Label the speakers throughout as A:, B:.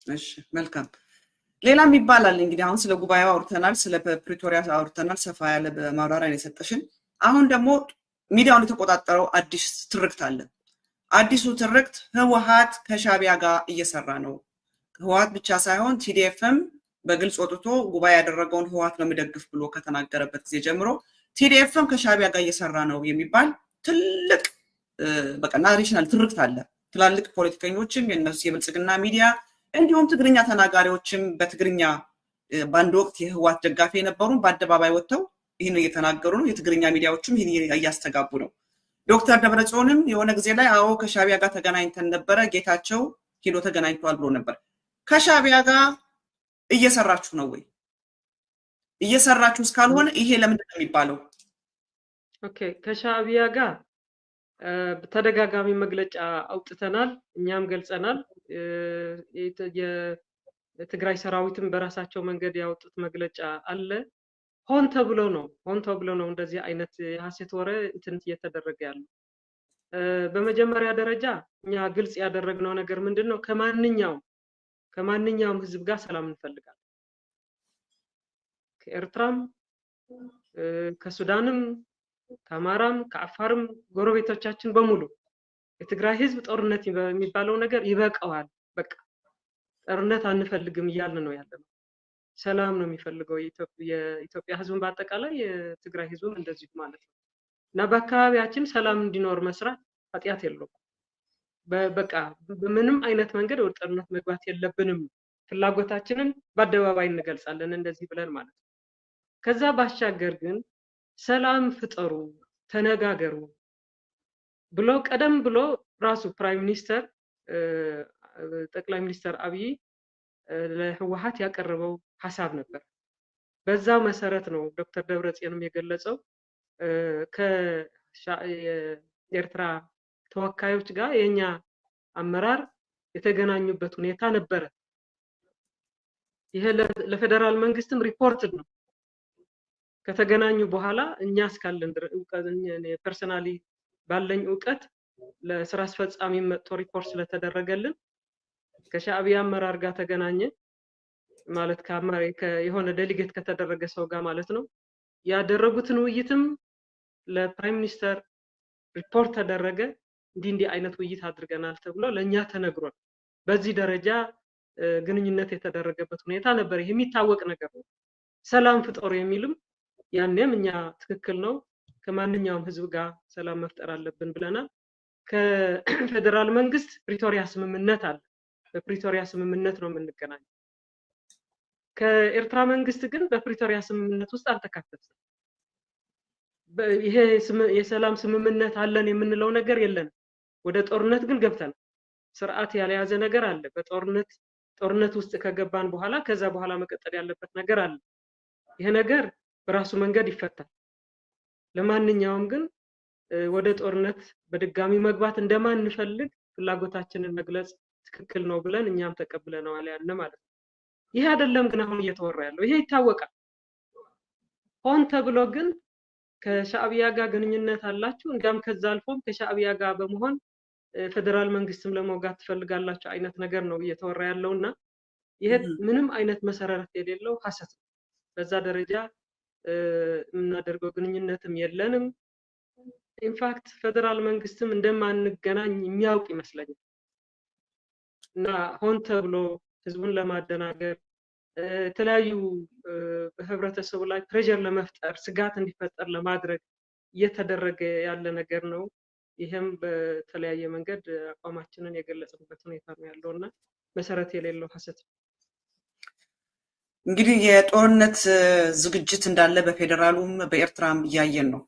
A: እሺ፣ መልካም። ሌላም ይባላል እንግዲህ፣ አሁን ስለ ጉባኤው አውርተናል፣ ስለ ፕሪቶሪያ አውርተናል፣ ሰፋ ያለ ማብራሪያ ነው የሰጠሽን። አሁን ደግሞ ሚዲያውን የተቆጣጠረው አዲስ ትርክት አለ። አዲሱ ትርክት ህወሀት ከሻቢያ ጋር እየሰራ ነው። ህወሀት ብቻ ሳይሆን TDF ም በግልጽ ወጥቶ ጉባኤ ያደረገውን ህወሀት ነው የምደግፍ ብሎ ከተናገረበት ጊዜ ጀምሮ TDF ም ከሻቢያ ጋር እየሰራ ነው የሚባል ትልቅ በቃ national ትርክት አለ። ትላልቅ ፖለቲከኞችም፣ የነሱ የብልጽግና ሚዲያ፣ እንዲሁም ትግርኛ ተናጋሪዎችም፣ በትግርኛ በአንድ ወቅት የህወሀት ደጋፊ የነበሩ በአደባባይ ወጥተው ይህን እየተናገሩ ነው። የትግርኛ ሚዲያዎችም ይህን እያስተጋቡ ነው። ዶክተር ደብረጽዮንም የሆነ ጊዜ ላይ አዎ ከሻቢያ ጋር ተገናኝተን ነበረ፣ ጌታቸው ሄዶ ተገናኝተዋል ብሎ ነበር። ከሻቢያ ጋር እየሰራችሁ ነው ወይ? እየሰራችሁ እስካልሆነ ይሄ ለምንድን ነው የሚባለው?
B: Okay፣ ከሻቢያ ጋር ተደጋጋሚ መግለጫ አውጥተናል፣ እኛም ገልጸናል። የትግራይ ሰራዊትም በራሳቸው መንገድ ያወጡት መግለጫ አለ። ሆን ተብሎ ነው እንደዚህ አይነት የሀሰት ወሬ እንትን እየተደረገ ያለው። በመጀመሪያ ደረጃ እኛ ግልጽ ያደረግነው ነገር ምንድን ነው? ከማንኛውም ህዝብ ጋር ሰላም እንፈልጋለን። ከኤርትራም፣ ከሱዳንም፣ ከአማራም፣ ከአፋርም፣ ጎረቤቶቻችን በሙሉ። የትግራይ ህዝብ ጦርነት የሚባለው ነገር ይበቃዋል። በቃ ጦርነት አንፈልግም እያልን ነው ያለነው። ሰላም ነው የሚፈልገው የኢትዮጵያ ህዝብን በአጠቃላይ፣ የትግራይ ህዝብም እንደዚሁ ማለት ነው። እና በአካባቢያችን ሰላም እንዲኖር መስራት ኃጢአት የለውም። በቃ በምንም አይነት መንገድ ወደ ጦርነት መግባት የለብንም። ፍላጎታችንን በአደባባይ እንገልጻለን እንደዚህ ብለን ማለት ነው። ከዛ ባሻገር ግን ሰላም ፍጠሩ፣ ተነጋገሩ ብሎ ቀደም ብሎ ራሱ prime minister፣ ጠቅላይ ሚኒስተር አብይ ለህወሀት ያቀረበው ሀሳብ ነበር። በዛ መሰረት ነው ዶክተር ደብረጽዮንም የገለጸው፣ ከኤርትራ ተወካዮች ጋር የኛ አመራር የተገናኙበት ሁኔታ ነበረ። ይሄ ለፌዴራል መንግስትም reported ነው። ከተገናኙ በኋላ እኛ እስካለን personally ባለኝ እውቀት ለስራ አስፈጻሚ መጥቶ ሪፖርት ስለተደረገልን ከሻዕቢያ አመራር ጋር ተገናኘ ማለት የሆነ delegate ከተደረገ ሰው ጋር ማለት ነው። ያደረጉትን ውይይትም ለ prime minister ሪፖርት ተደረገ። እንዲህ እንዲህ አይነት ውይይት አድርገናል ተብሎ ለእኛ ተነግሯል። በዚህ ደረጃ ግንኙነት የተደረገበት ሁኔታ ነበር። ይህ የሚታወቅ ነገር ነው። ሰላም ፍጠሩ የሚልም ያኔም እኛ ትክክል ነው፣ ከማንኛውም ህዝብ ጋር ሰላም መፍጠር አለብን ብለናል። ከፌዴራል መንግስት ፕሪቶሪያ ስምምነት አለ። በፕሪቶሪያ ስምምነት ነው የምንገናኘው። ከኤርትራ መንግስት ግን በፕሪቶሪያ ስምምነት ውስጥ አልተካተትንም። ይሄ የሰላም ስምምነት አለን የምንለው ነገር የለንም። ወደ ጦርነት ግን ገብተናል። ስርዓት ያልያዘ ነገር አለ። በጦርነት ጦርነት ውስጥ ከገባን በኋላ ከዛ በኋላ መቀጠል ያለበት ነገር አለ። ይሄ ነገር በራሱ መንገድ ይፈታል። ለማንኛውም ግን ወደ ጦርነት በድጋሚ መግባት እንደማንፈልግ ፍላጎታችንን መግለጽ ትክክል ነው ብለን እኛም ተቀብለነዋል ያን ማለት ነው። ይሄ አይደለም ግን አሁን እየተወራ ያለው፣ ይሄ ይታወቃል። ሆን ተብሎ ግን ከሻዕቢያ ጋር ግንኙነት አላችሁ፣ እንዲያም ከዛ አልፎም ከሻዕቢያ ጋር በመሆን ፌዴራል መንግስትም ለመውጋት ትፈልጋላችሁ አይነት ነገር ነው እየተወራ ያለው። እና ይሄ ምንም አይነት መሰረት የሌለው ሀሰት ነው። በዛ ደረጃ የምናደርገው ግንኙነትም የለንም። In fact ፌዴራል መንግስትም እንደማንገናኝ የሚያውቅ ይመስለኛል። እና ሆን ተብሎ ህዝቡን ለማደናገር፣ የተለያዩ በህብረተሰቡ ላይ pressure ለመፍጠር፣ ስጋት እንዲፈጠር ለማድረግ እየተደረገ ያለ ነገር ነው። ይህም በተለያየ መንገድ አቋማችንን የገለጽንበት ሁኔታ ነው ያለው እና መሰረት የሌለው ሀሰት ነው።
A: እንግዲህ የጦርነት ዝግጅት እንዳለ በፌዴራሉም በኤርትራም እያየን ነው።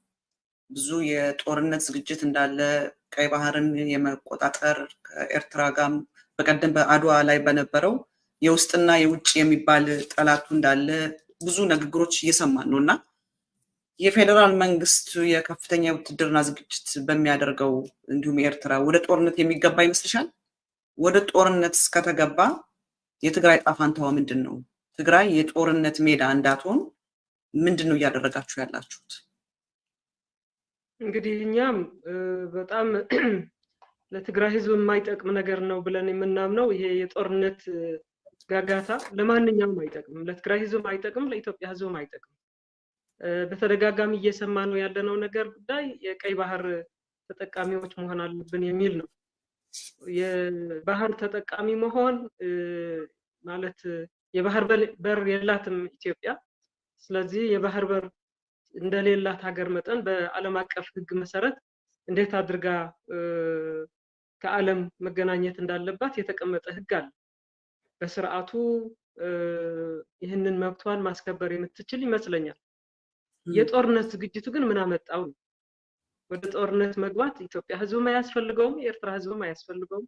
A: ብዙ የጦርነት ዝግጅት እንዳለ፣ ቀይ ባህርን የመቆጣጠር፣ ከኤርትራ ጋርም በቀደም በአድዋ ላይ በነበረው የውስጥና የውጭ የሚባል ጠላቱ እንዳለ ብዙ ንግግሮች እየሰማን ነው። እና የፌዴራል መንግስቱ የከፍተኛ የውትድርና ዝግጅት በሚያደርገው እንዲሁም የኤርትራ ወደ ጦርነት የሚገባ ይመስልሻል? ወደ ጦርነት እስከተገባ የትግራይ እጣ ፋንታዋ ምንድን ነው? ትግራይ የጦርነት ሜዳ እንዳትሆን ምንድን ነው እያደረጋችሁ ያላችሁት?
B: እንግዲህ እኛም በጣም ለትግራይ ህዝብ የማይጠቅም ነገር ነው ብለን የምናምነው ይሄ የጦርነት ጋጋታ ለማንኛውም አይጠቅምም። ለትግራይ ህዝብም አይጠቅም፣ ለኢትዮጵያ ህዝብም አይጠቅም። በተደጋጋሚ እየሰማነው ያለነው ነገር ጉዳይ የቀይ ባህር ተጠቃሚዎች መሆን አለብን የሚል ነው። የባህር ተጠቃሚ መሆን ማለት የባህር በር የላትም ኢትዮጵያ። ስለዚህ የባህር በር እንደሌላት ሀገር መጠን በዓለም አቀፍ ህግ መሰረት እንዴት አድርጋ ከዓለም መገናኘት እንዳለባት የተቀመጠ ህግ አለ። በስርዓቱ ይህንን መብቷን ማስከበር የምትችል ይመስለኛል። የጦርነት ዝግጅቱ ግን ምን አመጣው ነው? ወደ ጦርነት መግባት ኢትዮጵያ ህዝብም አያስፈልገውም፣ የኤርትራ ህዝብም አያስፈልገውም።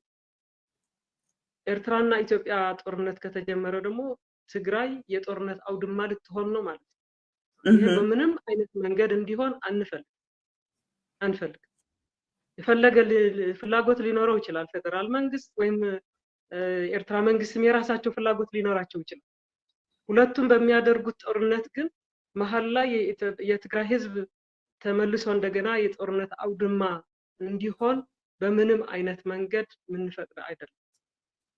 B: ኤርትራና ኢትዮጵያ ጦርነት ከተጀመረ ደግሞ ትግራይ የጦርነት አውድማ ልትሆን ነው ማለት ነው። ይሄ በምንም አይነት መንገድ እንዲሆን አንፈልግ። የፈለገ ፍላጎት ሊኖረው ይችላል ፌደራል መንግስት ወይም ኤርትራ መንግስትም የራሳቸው ፍላጎት ሊኖራቸው ይችላል። ሁለቱም በሚያደርጉት ጦርነት ግን መሃል ላይ የትግራይ ህዝብ ተመልሶ እንደገና የጦርነት አውድማ እንዲሆን በምንም አይነት መንገድ ምንፈቅድ አይደለም።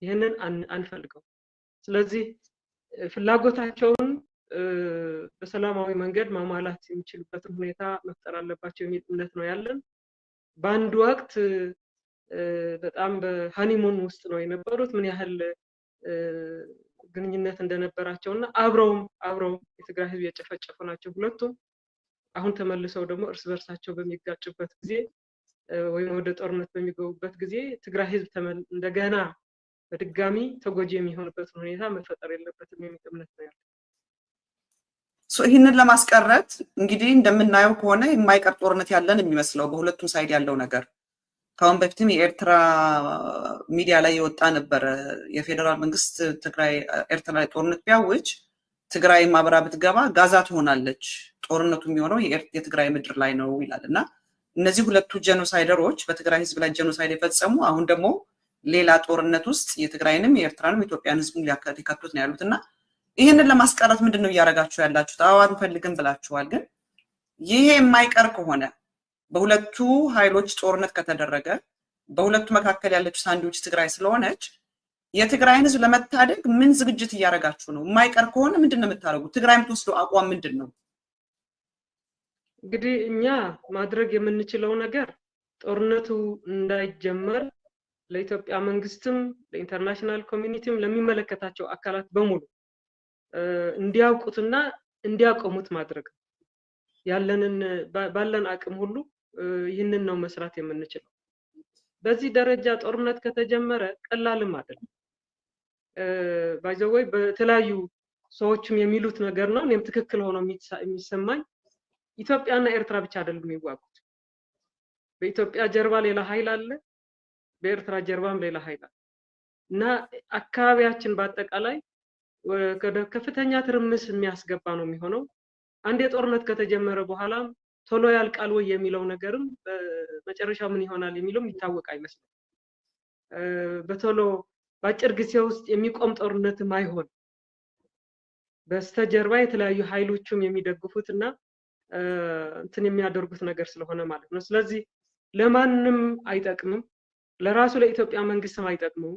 B: ይሄንን አንፈልገው። ስለዚህ ፍላጎታቸውን በሰላማዊ መንገድ ማሟላት የሚችሉበትን ሁኔታ መፍጠር አለባቸው የሚል እምነት ነው ያለን። በአንድ ወቅት በጣም በሃኒሙን ውስጥ ነው የነበሩት። ምን ያህል ግንኙነት እንደነበራቸውና አብረው የትግራይ ህዝብ የጨፈጨፉ ናቸው ሁለቱም። አሁን ተመልሰው ደግሞ እርስ በርሳቸው በሚጋጩበት ጊዜ ወይም ወደ ጦርነት በሚገቡበት ጊዜ ትግራይ ህዝብ እንደገና በድጋሚ ተጎጂ የሚሆንበት ሁኔታ መፈጠር የለበትም የሚል እምነት ነው ያለው።
A: ይህንን ለማስቀረት እንግዲህ እንደምናየው ከሆነ የማይቀር ጦርነት ያለን የሚመስለው በሁለቱም side ያለው ነገር። ከአሁን በፊትም የኤርትራ ሚዲያ ላይ የወጣ ነበረ። የፌደራል መንግስት ትግራይ ኤርትራ ላይ ጦርነት ቢያውጅ ትግራይ አብራ ብትገባ ጋዛ ትሆናለች፣ ጦርነቱ የሚሆነው የትግራይ ምድር ላይ ነው ይላል። እና እነዚህ ሁለቱ genocider ኦች በትግራይ ህዝብ ላይ genocide የፈጸሙ አሁን ደግሞ ሌላ ጦርነት ውስጥ የትግራይንም የኤርትራንም የኢትዮጵያን ህዝቡን ሊከቱት ነው ያሉት። እና ይህንን ለማስቀረት ምንድን ነው እያደረጋችሁ ያላችሁት? አዎ አንፈልግም ብላችኋል። ግን ይሄ የማይቀር ከሆነ በሁለቱ ኃይሎች ጦርነት ከተደረገ በሁለቱ መካከል ያለችው ሳንድዊች ትግራይ ስለሆነች የትግራይን ህዝብ ለመታደግ ምን ዝግጅት እያደረጋችሁ ነው? የማይቀር ከሆነ ምንድን ነው የምታደርጉት? ትግራይ የምትወስደው አቋም ምንድን ነው?
B: እንግዲህ እኛ ማድረግ የምንችለው ነገር ጦርነቱ እንዳይጀመር ለኢትዮጵያ መንግስትም ለ international community ም ለሚመለከታቸው አካላት በሙሉ እንዲያውቁትና እንዲያቆሙት ማድረግ ያለንን ባለን አቅም ሁሉ ይህንን ነው መስራት የምንችለው። በዚህ ደረጃ ጦርነት ከተጀመረ ቀላልም አይደለም። By the way በተለያዩ ሰዎችም የሚሉት ነገር ነው፣ እኔም ትክክል ሆኖ የሚሰማኝ ኢትዮጵያና ኤርትራ ብቻ አይደሉም የሚዋጉት። በኢትዮጵያ ጀርባ ሌላ ኃይል አለ፣ በኤርትራ ጀርባም ሌላ ኃይል አለ። እና አካባቢያችን በአጠቃላይ ከፍተኛ ትርምስ የሚያስገባ ነው የሚሆነው። አንድ የጦርነት ከተጀመረ በኋላም ቶሎ ያልቃል ወይ የሚለው ነገርም በመጨረሻው ምን ይሆናል የሚለው የሚታወቅ አይመስልም። በቶሎ በአጭር ጊዜ ውስጥ የሚቆም ጦርነትም አይሆን። በስተጀርባ የተለያዩ ኃይሎችም የሚደግፉትና እንትን የሚያደርጉት ነገር ስለሆነ ማለት ነው። ስለዚህ ለማንም አይጠቅምም። ለራሱ ለኢትዮጵያ መንግስትም አይጠቅምም፣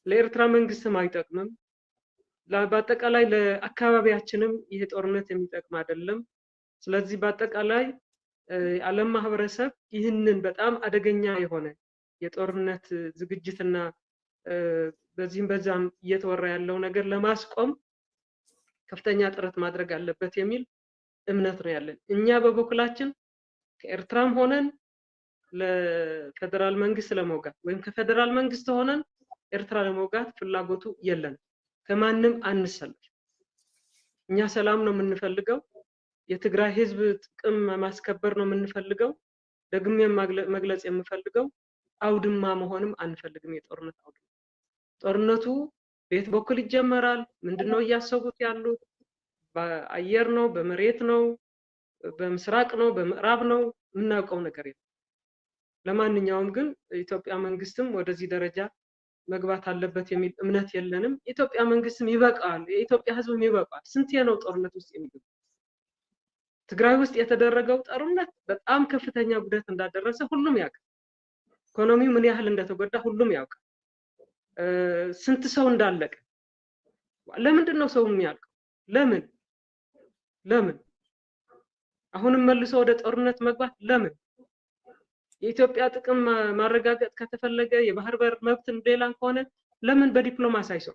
B: ለኤርትራ መንግስትም አይጠቅምም። በአጠቃላይ ለአካባቢያችንም ይሄ ጦርነት የሚጠቅም አይደለም። ስለዚህ በአጠቃላይ የዓለም ማህበረሰብ ይህንን በጣም አደገኛ የሆነ የጦርነት ዝግጅትና በዚህም በዛም እየተወራ ያለው ነገር ለማስቆም ከፍተኛ ጥረት ማድረግ አለበት የሚል እምነት ነው ያለን። እኛ በበኩላችን ከኤርትራም ሆነን ለፌደራል መንግስት ለመውጋት ወይም ከፌደራል መንግስት ሆነን ኤርትራ ለመውጋት ፍላጎቱ የለንም። ከማንም አንሰለፍ። እኛ ሰላም ነው የምንፈልገው። የትግራይ ህዝብ ጥቅም ማስከበር ነው የምንፈልገው። ደግሜ መግለጽ የምፈልገው አውድማ መሆንም አንፈልግም። የጦርነት አውድማ ጦርነቱ ቤት በኩል ይጀመራል። ምንድነው እያሰቡት ያሉት? በአየር ነው፣ በመሬት ነው፣ በምስራቅ ነው፣ በምዕራብ ነው፣ የምናውቀው ነገር የለም። ለማንኛውም ግን ኢትዮጵያ መንግስትም ወደዚህ ደረጃ መግባት አለበት የሚል እምነት የለንም። ኢትዮጵያ መንግስትም ይበቃል፣ የኢትዮጵያ ህዝብም ይበቃል። ስንቴ ነው ጦርነት ውስጥ የሚገባው? ትግራይ ውስጥ የተደረገው ጦርነት በጣም ከፍተኛ ጉዳት እንዳደረሰ ሁሉም ያውቃል። ኢኮኖሚው ምን ያህል እንደተጎዳ ሁሉም ያውቃል። ስንት ሰው እንዳለቀ፣ ለምንድን ነው ሰው የሚያልቀው? ለምን ለምን አሁንም መልሶ ወደ ጦርነት መግባት ለምን? የኢትዮጵያ ጥቅም ማረጋገጥ ከተፈለገ የባህር በር መብት ሌላን ከሆነ ለምን በዲፕሎማሲ አይሰሩ?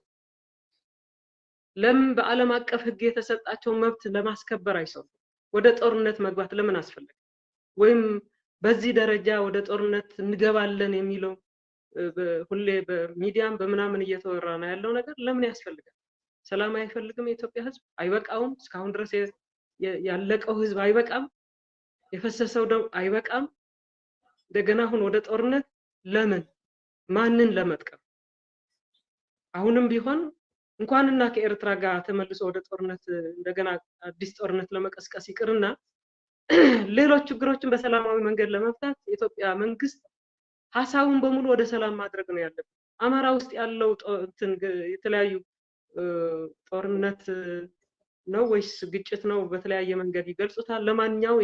B: ለምን በአለም አቀፍ ህግ የተሰጣቸው መብት ለማስከበር አይሰሩ? ወደ ጦርነት መግባት ለምን አስፈለገ? ወይም በዚህ ደረጃ ወደ ጦርነት እንገባለን የሚለው ሁሌ በሚዲያም በምናምን እየተወራ ነው ያለው ነገር ለምን ያስፈልጋል? ሰላም አይፈልግም የኢትዮጵያ ህዝብ? አይበቃውም? እስካሁን ድረስ ያለቀው ህዝብ አይበቃም? የፈሰሰው ደም አይበቃም? እንደገና አሁን ወደ ጦርነት ለምን? ማንን ለመጥቀም? አሁንም ቢሆን እንኳንና ከኤርትራ ጋር ተመልሶ ወደ ጦርነት እንደገና አዲስ ጦርነት ለመቀስቀስ ይቅርና ሌሎች ችግሮችን በሰላማዊ መንገድ ለመፍታት የኢትዮጵያ መንግስት ሐሳቡን በሙሉ ወደ ሰላም ማድረግ ነው ያለበት። አማራ ውስጥ ያለው እንትን የተለያዩ ጦርነት ነው ወይስ ግጭት ነው በተለያየ መንገድ ይገልጹታል። ለማንኛው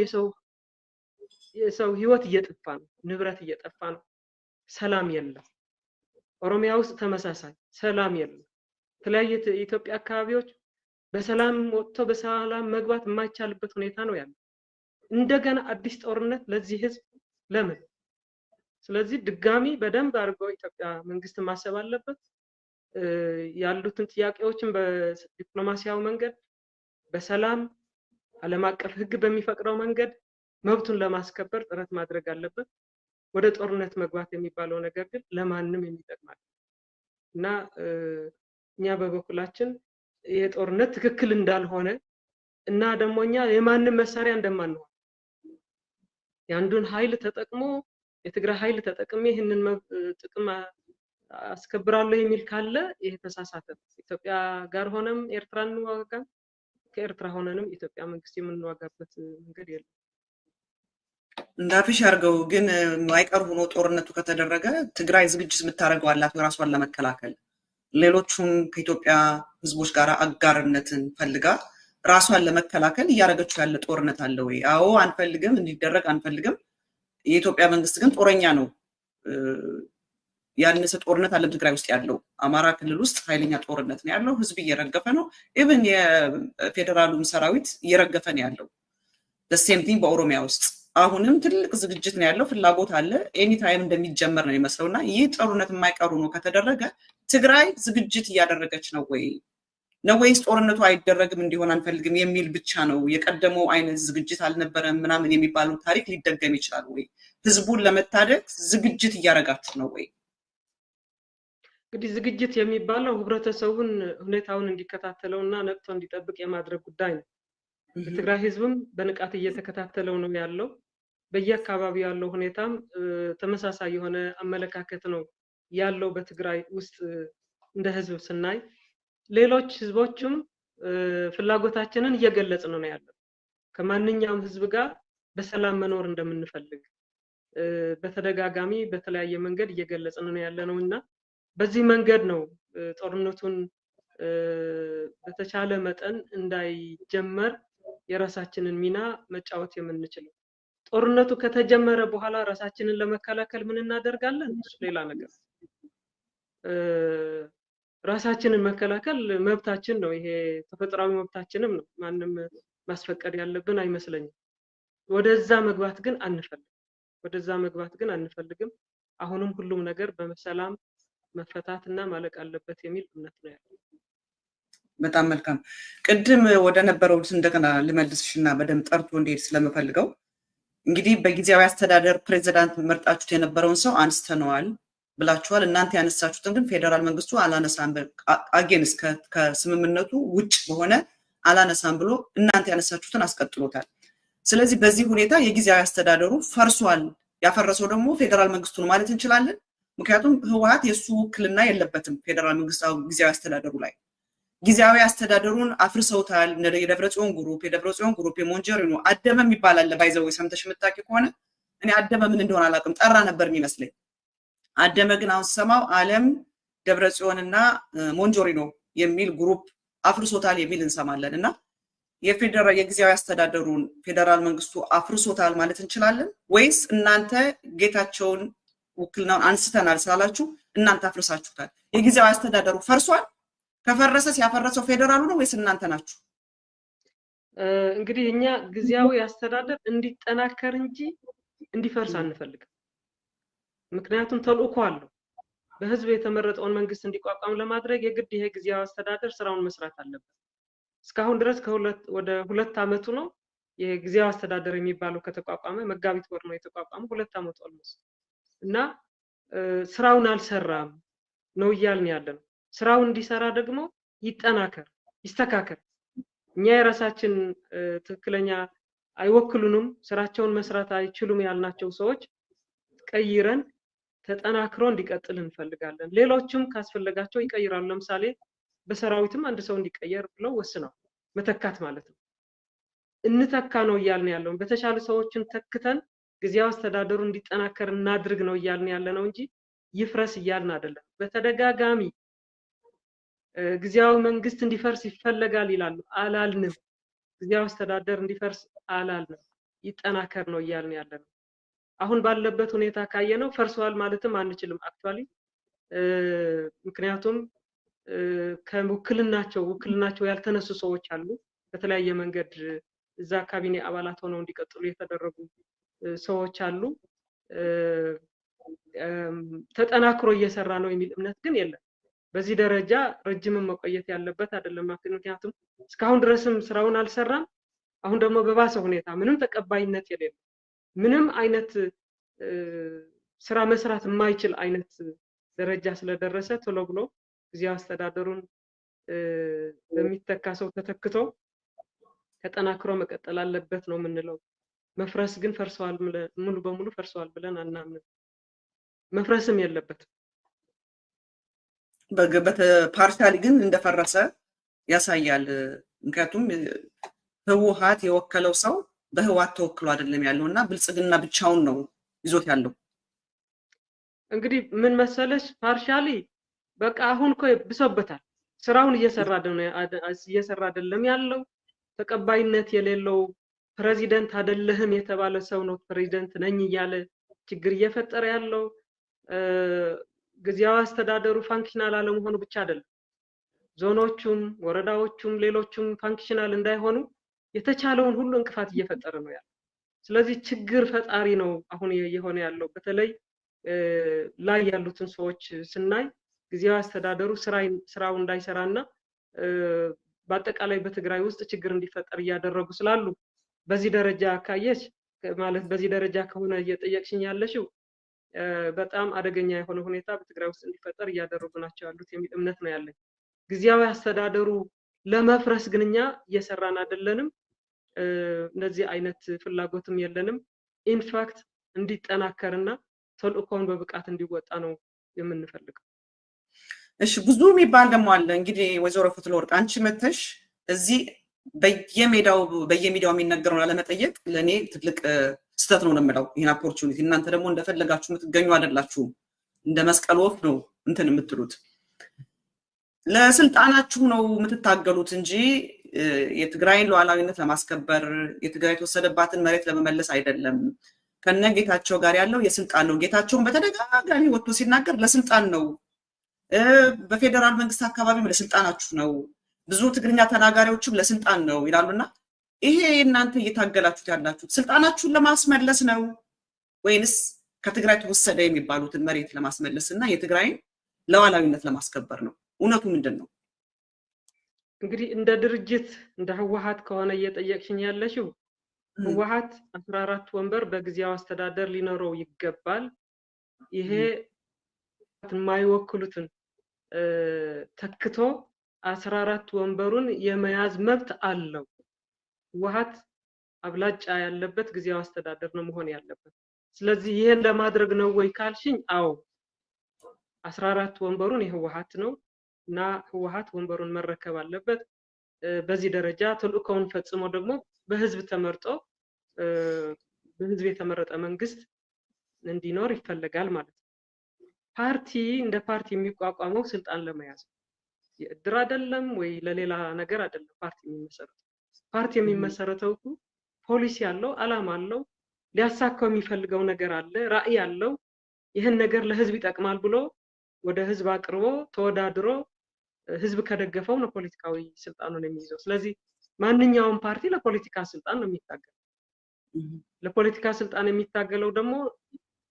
B: የሰው ህይወት እየጠፋ ነው፣ ንብረት እየጠፋ ነው፣ ሰላም የለም። ኦሮሚያ ውስጥ ተመሳሳይ ሰላም የለም። የተለያየ የኢትዮጵያ አካባቢዎች በሰላም ወጥቶ በሰላም መግባት የማይቻልበት ሁኔታ ነው ያለው። እንደገና አዲስ ጦርነት ለዚህ ህዝብ ለምን? ስለዚህ ድጋሚ በደንብ አድርጎ ኢትዮጵያ መንግስት ማሰብ አለበት። ያሉትን ጥያቄዎችን በዲፕሎማሲያዊ መንገድ በሰላም ዓለም አቀፍ ህግ በሚፈቅደው መንገድ መብቱን ለማስከበር ጥረት ማድረግ አለበት። ወደ ጦርነት መግባት የሚባለው ነገር ግን ለማንም የሚጠቅም አይደለም እና እኛ በበኩላችን ይሄ ጦርነት ትክክል እንዳልሆነ እና ደግሞ እኛ የማንም መሳሪያ እንደማንሆን የአንዱን ኃይል ተጠቅሞ የትግራይ ኃይል ተጠቅሜ ይህንን ጥቅም አስከብራለሁ የሚል ካለ ይሄ ተሳሳተ። ኢትዮጵያ ጋር ሆነም ኤርትራ እንዋጋም፣ ከኤርትራ ሆነንም ኢትዮጵያ መንግስት የምንዋጋበት መንገድ የለም።
A: እንዳፍሽ ያርገው። ግን ማይቀር ሆኖ ጦርነቱ ከተደረገ ትግራይ ዝግጅት የምታደርገው አላት ራሷን ለመከላከል። ሌሎቹም ከኢትዮጵያ ህዝቦች ጋር አጋርነትን ፈልጋ ራሷን ለመከላከል እያደረገችው ያለ ጦርነት አለ ወይ? አዎ አንፈልግም፣ እንዲደረግ አንፈልግም። የኢትዮጵያ መንግስት ግን ጦረኛ ነው። ያነሰ ጦርነት አለም ትግራይ ውስጥ ያለው። አማራ ክልል ውስጥ ኃይለኛ ጦርነት ነው ያለው። ህዝብ እየረገፈ ነው። Even የፌዴራሉም ሰራዊት እየረገፈ ነው ያለው። Same thing በኦሮሚያ ውስጥ አሁንም ትልቅ ዝግጅት ነው ያለው፣ ፍላጎት አለ። Anytime እንደሚጀመር ነው የሚመስለው። እና ይህ ጦርነት የማይቀሩ ነው ከተደረገ ትግራይ ዝግጅት እያደረገች ነው ወይ ነው ወይስ ጦርነቱ አይደረግም እንዲሆን አንፈልግም የሚል ብቻ ነው? የቀደመው አይነት ዝግጅት አልነበረም ምናምን የሚባለው ታሪክ ሊደገም ይችላል ወይ? ህዝቡን ለመታደግ ዝግጅት እያደረጋችሁ ነው ወይ?
B: እንግዲህ ዝግጅት የሚባለው ህብረተሰቡን ሁኔታውን እንዲከታተለው እና ነቅቶ እንዲጠብቅ የማድረግ ጉዳይ ነው። የትግራይ ህዝብም በንቃት እየተከታተለው ነው ያለው። በየአካባቢው ያለው ሁኔታም ተመሳሳይ የሆነ አመለካከት ነው ያለው በትግራይ ውስጥ እንደ ህዝብ ስናይ። ሌሎች ህዝቦችም ፍላጎታችንን እየገለጽን ነው ያለው። ከማንኛውም ህዝብ ጋር በሰላም መኖር እንደምንፈልግ በተደጋጋሚ በተለያየ መንገድ እየገለጽን ነው ያለነው እና በዚህ መንገድ ነው ጦርነቱን በተቻለ መጠን እንዳይጀመር የራሳችንን ሚና መጫወት የምንችለው። ጦርነቱ ከተጀመረ በኋላ ራሳችንን ለመከላከል ምን እናደርጋለን? እሱ ሌላ ነገር። ራሳችንን መከላከል መብታችን ነው። ይሄ ተፈጥሯዊ መብታችንም ነው። ማንም ማስፈቀድ ያለብን አይመስለኝም። ወደዛ መግባት ግን አንፈልግም። ወደዛ መግባት ግን አንፈልግም። አሁንም ሁሉም ነገር በሰላም መፈታትና ማለቅ አለበት የሚል እምነት ነው ያለው።
A: በጣም መልካም። ቅድም ወደ ነበረው እንደገና ልመልስሽና በደንብ ጠርቶ እንዲሄድ ስለምፈልገው እንግዲህ በጊዜያዊ አስተዳደር ፕሬዚዳንት መርጣችሁት የነበረውን ሰው አንስተነዋል ብላችኋል። እናንተ ያነሳችሁትን ግን ፌዴራል መንግስቱ አላነሳም፣ against ከስምምነቱ ውጭ በሆነ አላነሳም ብሎ እናንተ ያነሳችሁትን አስቀጥሎታል። ስለዚህ በዚህ ሁኔታ የጊዜያዊ አስተዳደሩ ፈርሷል። ያፈረሰው ደግሞ ፌዴራል መንግስቱ ነው ማለት እንችላለን። ምክንያቱም ህወሓት የእሱ ውክልና የለበትም ፌዴራል መንግስት ጊዜያዊ አስተዳደሩ ላይ። ጊዜያዊ አስተዳደሩን አፍርሰውታል። የደብረጽዮን group የሞንጀሪኖ አደመ የሚባል አለ። By the way ሰምተሽ የምታውቂ ከሆነ እኔ አደመ ምን እንደሆነ አላውቅም፣ ጠራ ነበር የሚመስለኝ። አደመ ግን አሁን ስሰማው አለም ደብረጽዮንና ሞንጆሪኖ የሚል group አፍርሶታል የሚል እንሰማለን። እና የፌዴራል የጊዜያዊ አስተዳደሩን ፌዴራል መንግስቱ አፍርሶታል ማለት እንችላለን ወይስ እናንተ ጌታቸውን ውክልናውን አንስተናል ስላላችሁ እናንተ አፍርሳችሁታል? የጊዜያዊ አስተዳደሩ ፈርሷል? ከፈረሰ ሲያፈረሰው ፌደራሉ ነው ወይስ እናንተ ናችሁ?
B: እንግዲህ እኛ ጊዜያዊ አስተዳደር እንዲጠናከር እንጂ እንዲፈርስ አንፈልግም። ምክንያቱም ተልእኮ አለው። በህዝብ የተመረጠውን መንግስት እንዲቋቋም ለማድረግ የግድ ይሄ ጊዜያዊ አስተዳደር ስራውን መስራት አለበት። እስካሁን ድረስ ወደ 2 አመቱ ነው የጊዜያዊ አስተዳደር የሚባለው ከተቋቋመ፣ መጋቢት ወር ነው የተቋቋመው፣ 2 አመቱ almost እና ስራውን አልሰራም ነው እያልን ያለነው። ስራውን እንዲሰራ ደግሞ ይጠናከር፣ ይስተካከል። እኛ የራሳችን ትክክለኛ አይወክሉንም፣ ስራቸውን መስራት አይችሉም ያልናቸው ሰዎች ቀይረን ተጠናክሮ እንዲቀጥል እንፈልጋለን። ሌሎችም ካስፈለጋቸው ይቀይራሉ። ለምሳሌ በሰራዊትም አንድ ሰው እንዲቀየር ብለው ወስነው መተካት ማለት ነው። እንተካ ነው እያልን ያለው። በተሻለ ሰዎችን ተክተን ጊዜያዊ አስተዳደሩ እንዲጠናከር እናድርግ ነው እያልን ያለነው እንጂ ይፍረስ እያልን አይደለም። በተደጋጋሚ ጊዜያዊ መንግስት እንዲፈርስ ይፈለጋል ይላሉ። አላልንም። ጊዜያዊ አስተዳደር እንዲፈርስ አላልንም። ይጠናከር ነው እያልን ያለነው። አሁን ባለበት ሁኔታ ካየነው ፈርሷል ማለትም አንችልም actually። ምክንያቱም ከውክልናቸው ውክልናቸው ያልተነሱ ሰዎች አሉ። በተለያየ መንገድ እዛ ካቢኔ አባላት ሆነው እንዲቀጥሉ የተደረጉ ሰዎች አሉ። ተጠናክሮ እየሰራ ነው የሚል እምነት ግን የለም። በዚህ ደረጃ ረጅምም መቆየት ያለበት አይደለም። ምክንያቱም እስካሁን ድረስም ስራውን አልሰራም። አሁን ደግሞ በባሰ ሁኔታ ምንም ተቀባይነት የሌለው ምንም አይነት ስራ መስራት የማይችል አይነት ደረጃ ስለደረሰ ቶሎ ብሎ ጊዜያዊ አስተዳደሩን በሚተካ ሰው ተተክቶ ተጠናክሮ መቀጠል አለበት ነው የምንለው። መፍረስ ግን ፈርሰዋል፣ ሙሉ በሙሉ ፈርሰዋል ብለን አናምንም። መፍረስም የለበትም።
A: partially ግን እንደፈረሰ ያሳያል። ምክንያቱም ህወሓት የወከለው ሰው በህወሓት ተወክሎ አይደለም ያለውና ብልጽግና ብቻውን ነው ይዞት ያለው።
B: እንግዲህ ምን መሰለሽ partially በቃ አሁን እኮ ብሶበታል። ስራውን እየሰራ አይደለም ያለው። ተቀባይነት የሌለው ፕሬዚደንት አይደለህም የተባለ ሰው ነው ፕሬዚደንት ነኝ እያለ ችግር እየፈጠረ ያለው። ጊዜያዊ አስተዳደሩ functional አለመሆኑ ብቻ አይደለም፣ ዞኖቹም ወረዳዎቹም ሌሎቹም functional እንዳይሆኑ የተቻለውን ሁሉ እንቅፋት እየፈጠረ ነው ያለው። ስለዚህ ችግር ፈጣሪ ነው አሁን እየሆነ ያለው። በተለይ ላይ ያሉትን ሰዎች ስናይ ጊዜያዊ አስተዳደሩ ስራው እንዳይሰራና በአጠቃላይ በትግራይ ውስጥ ችግር እንዲፈጠር እያደረጉ ስላሉ በዚህ ደረጃ ካየሽ ማለት በዚህ ደረጃ ከሆነ እየጠየቅሽኝ ያለሽው በጣም አደገኛ የሆነ ሁኔታ በትግራይ ውስጥ እንዲፈጠር እያደረጉ ናቸው ያሉት የሚል እምነት ነው ያለኝ። ጊዜያዊ አስተዳደሩ ለመፍረስ ግን እኛ እየሰራን አይደለንም። እንደዚህ አይነት ፍላጎትም የለንም። in fact እንዲጠናከርና ተልእኮውን በብቃት እንዲወጣ ነው የምንፈልገው።
A: እሺ፣ ብዙ የሚባል ደግሞ አለ። እንግዲህ ወይዘሮ ፈትለወርቅ አንቺ መተሽ እዚህ በየሜዳው በየሚዲያው የሚነገረውን አለመጠየቅ ለኔ ትልቅ ስህተት ነው የምለው። ይሄን opportunity እናንተ ደግሞ እንደፈለጋችሁ የምትገኙ አይደላችሁም። እንደ መስቀል ወፍ ነው እንትን የምትሉት። ለስልጣናችሁ ነው የምትታገሉት እንጂ የትግራይን ሉዓላዊነት ለማስከበር የትግራይ የተወሰደባትን መሬት ለመመለስ አይደለም። ከነ ጌታቸው ጋር ያለው የስልጣን ነው። ጌታቸውን በተደጋጋሚ ወጥቶ ሲናገር ለስልጣን ነው፣ በፌደራል መንግስት አካባቢም ለስልጣናችሁ ነው፣ ብዙ ትግርኛ ተናጋሪዎችም ለስልጣን ነው ይላሉና ይሄ እናንተ እየታገላችሁት ያላችሁት ስልጣናችሁን ለማስመለስ ነው ወይንስ ከትግራይ ተወሰደ የሚባሉትን መሬት ለማስመለስና የትግራይን ሉዓላዊነት ለማስከበር ነው? እውነቱ ምንድነው?
B: እንግዲህ እንደ ድርጅት እንደ ህወሓት ከሆነ እየጠየቅሽኝ ያለሽው ህወሓት 14 ወንበር በጊዜያዊ አስተዳደር ሊኖረው ይገባል። ይሄ የማይወክሉትን ተክቶ 14 ወንበሩን የመያዝ መብት አለው። ህወሓት አብላጫ ያለበት ጊዜያዊ አስተዳደር ነው መሆን ያለበት። ስለዚህ ይሄን ለማድረግ ነው ወይ ካልሽኝ፣ አዎ 14 ወንበሩን የህወሓት ነው እና ህወሓት ወንበሩን መረከብ አለበት። በዚህ ደረጃ ተልእኮውን ፈጽሞ ደግሞ በህዝብ ተመርጦ በህዝብ የተመረጠ መንግስት እንዲኖር ይፈልጋል ማለት ነው። ፓርቲ እንደ ፓርቲ የሚቋቋመው ስልጣን ለመያዝ የእድር አይደለም ወይ ለሌላ ነገር አይደለም። ፓርቲ የሚመሰረተው እኮ ፖሊሲ አለው፣ አላማ አለው፣ ሊያሳካው የሚፈልገው ነገር አለ፣ ራዕይ አለው። ይሄን ነገር ለህዝብ ይጠቅማል ብሎ ወደ ህዝብ አቅርቦ ተወዳድሮ ህዝብ ከደገፈው ነው ፖለቲካዊ ስልጣኑን የሚይዘው። ስለዚህ ማንኛውም ፓርቲ ለፖለቲካ ስልጣን ነው የሚታገለው። ለፖለቲካ ስልጣን የሚታገለው ደግሞ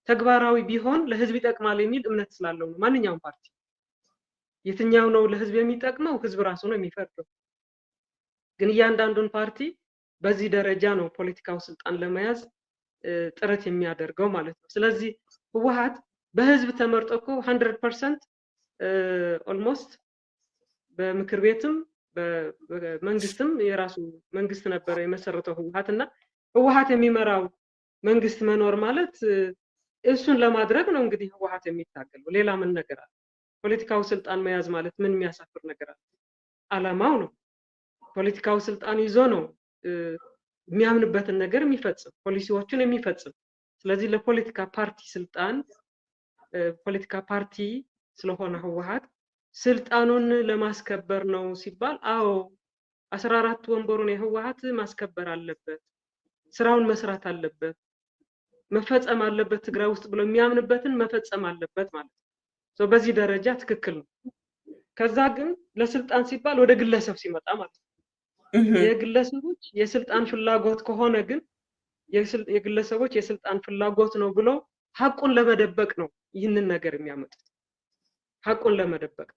B: ተግባራዊ ቢሆን ለህዝብ ይጠቅማል የሚል እምነት ስላለው ነው። ማንኛውም ፓርቲ የትኛው ነው ለህዝብ የሚጠቅመው ህዝብ ራሱ ነው የሚፈርደው። ግን እያንዳንዱን ፓርቲ በዚህ ደረጃ ነው ፖለቲካው ስልጣን ለመያዝ ጥረት የሚያደርገው ማለት ነው። ስለዚህ ህወሓት በህዝብ ተመርጦ እኮ 100% almost በምክር ቤትም በመንግስትም የራሱ መንግስት ነበር የመሰረተው ህወሓት እና ህወሓት የሚመራው መንግስት መኖር ማለት እሱን ለማድረግ ነው እንግዲህ ህወሓት የሚታገለው። ሌላ ምን ነገር አለ? ፖለቲካው ስልጣን መያዝ ማለት ምን የሚያሳፍር ነገር አለ? አላማው ነው። ፖለቲካው ስልጣን ይዞ ነው የሚያምንበትን ነገር የሚፈጽም፣ ፖሊሲዎችን የሚፈጽም። ስለዚህ ለፖለቲካ ፓርቲ ስልጣን ፖለቲካ ፓርቲ ስለሆነ ህወሓት ስልጣኑን ለማስከበር ነው ሲባል አዎ 14 ወንበሩን የህወሓት ማስከበር አለበት፣ ስራውን መስራት አለበት፣ መፈጸም አለበት፣ ትግራይ ውስጥ ብሎ የሚያምንበትን መፈጸም አለበት ማለት ነው። በዚህ ደረጃ ትክክል ነው። ከዛ ግን ለስልጣን ሲባል ወደ ግለሰብ ሲመጣ ማለት ነው የግለሰቦች የስልጣን ፍላጎት ከሆነ ግን የግለሰቦች የስልጣን ፍላጎት ነው ብሎ ሐቁን ለመደበቅ ነው ይህንን ነገር የሚያመጡት። ሐቁን ለመደበቅ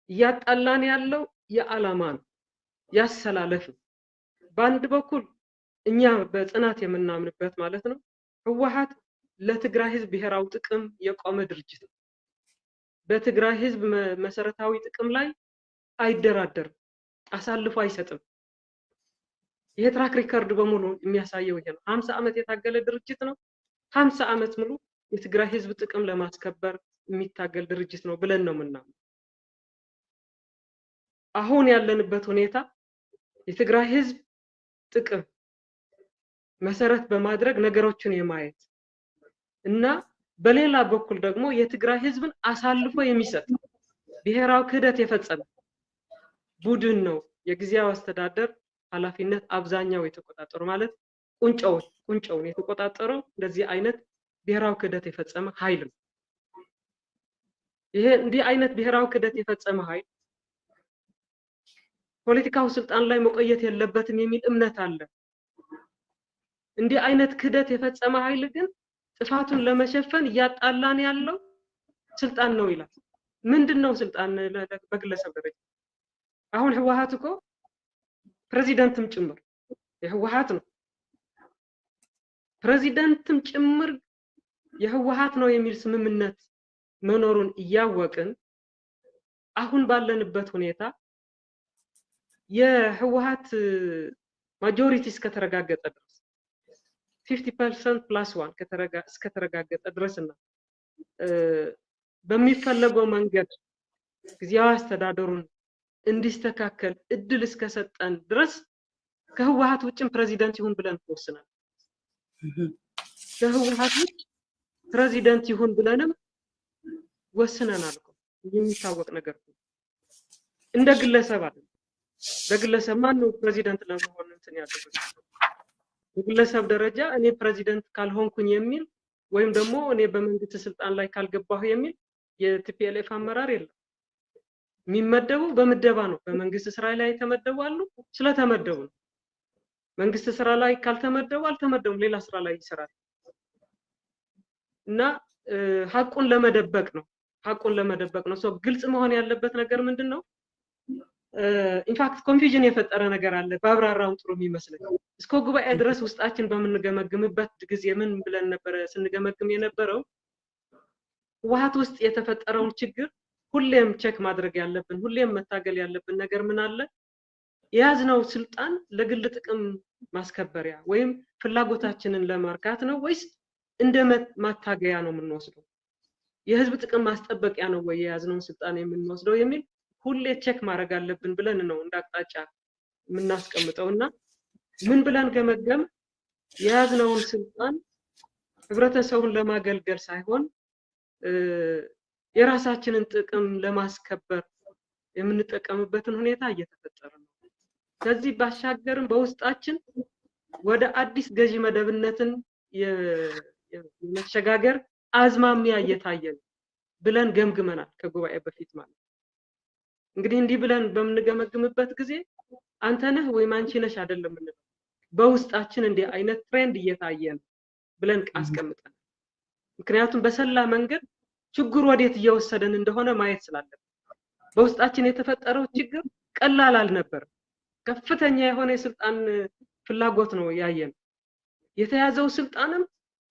B: እያጣላን ያለው የዓላማ ነው፣ ያሰላለፍ ነው። በአንድ በኩል እኛ በጽናት የምናምንበት ማለት ነው ህወሓት ለትግራይ ህዝብ ብሔራዊ ጥቅም የቆመ ድርጅት ነው። በትግራይ ህዝብ መሰረታዊ ጥቅም ላይ አይደራደርም፣ አሳልፎ አይሰጥም። ይሄ track record በሙሉ የሚያሳየው ይሄ ነው። 50 ዓመት የታገለ ድርጅት ነው። 50 ዓመት ሙሉ የትግራይ ህዝብ ጥቅም ለማስከበር የሚታገል ድርጅት ነው ብለን ነው የምናምነው። አሁን ያለንበት ሁኔታ የትግራይ ህዝብ ጥቅም መሰረት በማድረግ ነገሮችን የማየት እና በሌላ በኩል ደግሞ የትግራይ ህዝብን አሳልፎ የሚሰጥ ብሔራዊ ክህደት የፈጸመ ቡድን ነው የጊዜያዊ አስተዳደር ኃላፊነት አብዛኛው የተቆጣጠሩ ማለት ቁንጮውን የተቆጣጠረው እንደዚህ አይነት ብሔራዊ ክህደት የፈጸመ ኃይል ነው። ይሄ እንዲህ አይነት ብሔራዊ ክህደት የፈጸመ ኃይል ፖለቲካው ስልጣን ላይ መቆየት የለበትም የሚል እምነት አለ። እንዲህ አይነት ክህደት የፈጸመ ኃይል ግን ጥፋቱን ለመሸፈን እያጣላን ያለው ስልጣን ነው ይላል። ምንድነው ስልጣን በግለሰብ ደረጃ? አሁን ህወሓት እኮ ፕሬዚዳንትም ጭምር የህወሓት ነው። ፕሬዚዳንትም ጭምር የህወሓት ነው የሚል ስምምነት መኖሩን እያወቅን አሁን ባለንበት ሁኔታ የህወሓት majority እስከተረጋገጠ ድረስ 50% plus 1 እስከተረጋገጠ ድረስና በሚፈለገው መንገድ ጊዜያዊ አስተዳደሩን እንዲስተካከል እድል እስከሰጠን ድረስ ከህወሓት ውጭም ፕሬዚዳንት ይሁን ብለን ወስነናል። ከህወሓት ውጭ ፕሬዚዳንት ይሁን ብለንም ወስነናል እኮ የሚታወቅ ነገር ነው። እንደ ግለሰብ አይደለም። በግለሰብ ማን ነው ፕሬዚዳንት ለመሆን እንትን ያደረገው? በግለሰብ ደረጃ እኔ ፕሬዚዳንት ካልሆንኩኝ የሚል ወይም ደግሞ እኔ በመንግስት ስልጣን ላይ ካልገባሁ የሚል የ TPLF አመራር የለም። የሚመደቡ በምደባ ነው። በመንግስት ስራ ላይ የተመደቡ አሉ፣ ስለተመደቡ ነው። መንግስት ስራ ላይ ካልተመደቡ አልተመደቡም፣ ሌላ ስራ ላይ ይሰራል። እና ሐቁን ለመደበቅ ነው። ሐቁን ለመደበቅ ነው። ግልጽ መሆን ያለበት ነገር ምንድነው? in fact confusion የፈጠረ ነገር አለ። ባብራራው ጥሩ የሚመስለኝ እስከ ጉባኤ ድረስ ውስጣችን በምንገመግምበት ጊዜ ምን ብለን ነበር ስንገመግም የነበረው? ህወሓት ውስጥ የተፈጠረውን ችግር ሁሌም check ማድረግ ያለብን ሁሌም መታገል ያለብን ነገር ምን አለ? የያዝነው ስልጣን ለግል ጥቅም ማስከበሪያ ወይም ፍላጎታችንን ለማርካት ነው ወይስ እንደ ማታገያ ነው የምንወስደው? የህዝብ ጥቅም ማስጠበቂያ ነው ወይ የያዝነውን ስልጣን የምንወስደው የሚል ሁሌ check ማድረግ አለብን ብለን ነው እንደ አቅጣጫ የምናስቀምጠውና ምን ብለን ገመገም የያዝነውን ስልጣን ህብረተሰቡን ለማገልገል ሳይሆን የራሳችንን ጥቅም ለማስከበር የምንጠቀምበትን ሁኔታ እየተፈጠረ ነው። ከዚህ ባሻገርም በውስጣችን ወደ አዲስ ገዢ መደብነትን የመሸጋገር አዝማሚያ እየታየ ነው ብለን ገምግመናል ከጉባኤ በፊት ማለት ነው። እንግዲህ እንዲህ ብለን በምንገመግምበት ጊዜ አንተ ነህ ወይም አንቺ ነሽ አይደለም የምንለው፣ በውስጣችን እንዲህ አይነት trend እየታየ ነው ብለን አስቀምጠናል። ምክንያቱም በሰላ መንገድ ችግሩ ወዴት እየወሰደን እንደሆነ ማየት ስላለብን በውስጣችን የተፈጠረው ችግር ቀላል አልነበረም። ከፍተኛ የሆነ የስልጣን ፍላጎት ነው ያየነው። የተያዘው ስልጣንም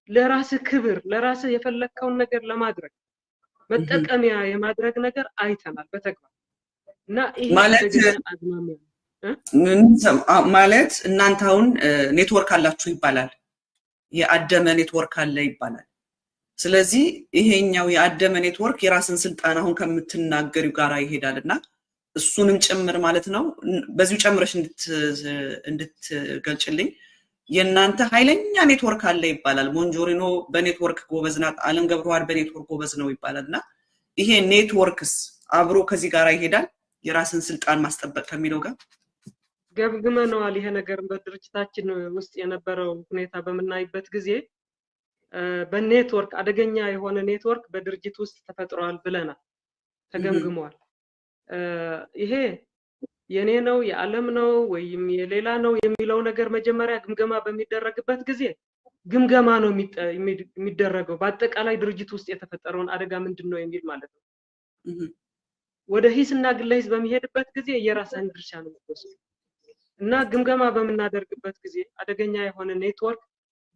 B: ለራስህ ክብር፣ ለራስህ የፈለግከውን ነገር ለማድረግ መጠቀሚያ የማድረግ ነገር አይተናል በተግባር። እና ይሄ አዝማሚያ
A: ማለት እናንተ አሁን ኔትወርክ አላችሁ ይባላል፣ የአደመ ኔትወርክ አለ ይባላል። ስለዚህ ይሄኛው የአደመ ኔትወርክ የራስን ስልጣን አሁን ከምትናገሪው ጋራ ይሄዳልና እሱንም ጭምር ማለት ነው። በዚሁ ጨምረሽ እንድትገልጭልኝ የእናንተ ኃይለኛ ኔትወርክ አለ ይባላል። ሞንጆሪኖ በኔትወርክ ጎበዝ ናት፣ አለም ገብረዋህድ በኔትወርክ ጎበዝ ነው ይባላል። እና ይሄ networks አብሮ ከዚህ ጋር ይሄዳል የራስን ስልጣን ማስጠበቅ ከሚለው ጋር?
B: ገምግመነዋል። ይሄ ነገር በድርጅታችን ውስጥ የነበረው ሁኔታ በምናይበት ጊዜ በኔትወርክ አደገኛ የሆነ ኔትወርክ በድርጅት ውስጥ ተፈጥሯል ብለናል፣ ተገምግመዋል። ይሄ የኔ ነው የዓለም ነው ወይም የሌላ ነው የሚለው ነገር መጀመሪያ ግምገማ በሚደረግበት ጊዜ ግምገማ ነው የሚደረገው፣ በአጠቃላይ ድርጅት ውስጥ የተፈጠረውን አደጋ ምንድን ነው የሚል ማለት ነው። ወደ ሂስና ግለ ሂስ በሚሄድበት ጊዜ የራስህን ድርሻ ነው የምትወስደው። እና ግምገማ በምናደርግበት ጊዜ አደገኛ የሆነ ኔትወርክ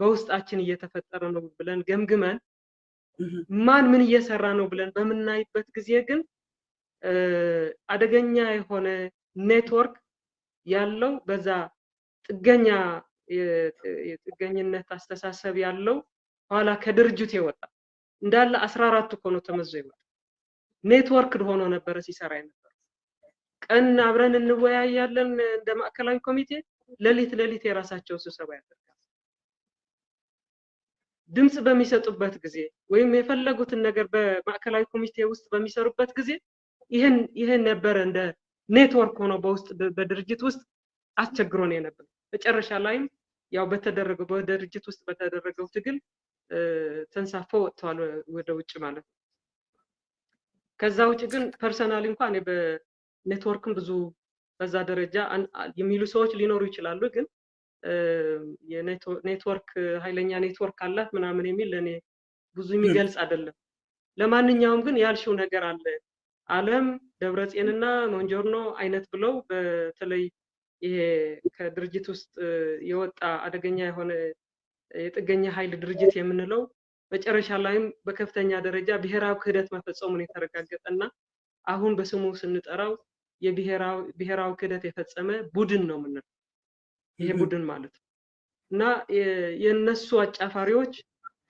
B: በውስጣችን እየተፈጠረ ነው ብለን ገምግመን ማን ምን እየሰራ ነው ብለን በምናይበት ጊዜ ግን አደገኛ የሆነ ኔትወርክ ያለው በዛ ጥገኛ የጥገኝነት አስተሳሰብ ያለው ኋላ ከድርጅቱ የወጣ እንዳለ 14 እኮ ነው ተመዞ የወጣ ኔትወርክ ሆኖ ነበረ ሲሰራ የነበረው። ቀን አብረን እንወያያለን እንደ ማዕከላዊ ኮሚቴ፣ ሌሊት ሌሊት የራሳቸው ስብሰባ ያደርጋል። ድምጽ በሚሰጡበት ጊዜ ወይም የፈለጉትን ነገር በማዕከላዊ ኮሚቴ ውስጥ በሚሰሩበት ጊዜ ይሄን ነበረ እንደ ኔትወርክ ሆኖ በውስጥ በድርጅት ውስጥ አስቸግሮ ነው የነበረው። መጨረሻ ላይም ያው በተደረገው በድርጅት ውስጥ በተደረገው ትግል ተንሳፎ ወጥተዋል ወደ ውጭ ማለት ነው። ከዛ ውጭ ግን personally እንኳን በኔትወርክም ብዙ በዛ ደረጃ የሚሉ ሰዎች ሊኖሩ ይችላሉ። ግን የኔትወርክ ኃይለኛ ኔትወርክ አላት ምናምን የሚል ለኔ ብዙ የሚገልጽ አይደለም። ለማንኛውም ግን ያልሽው ነገር አለ። ዓለም ደብረጽዮንና ሞንጆርኖ አይነት ብለው በተለይ ይሄ ከድርጅት ውስጥ የወጣ አደገኛ የሆነ የጥገኛ ኃይል ድርጅት የምንለው መጨረሻ ላይም በከፍተኛ ደረጃ ብሔራዊ ክህደት መፈጸሙን የተረጋገጠና አሁን በስሙ ስንጠራው የብሔራዊ ክህደት የፈጸመ ቡድን ነው የምንለው ይሄ ቡድን ማለት ነው። እና የነሱ አጫፋሪዎች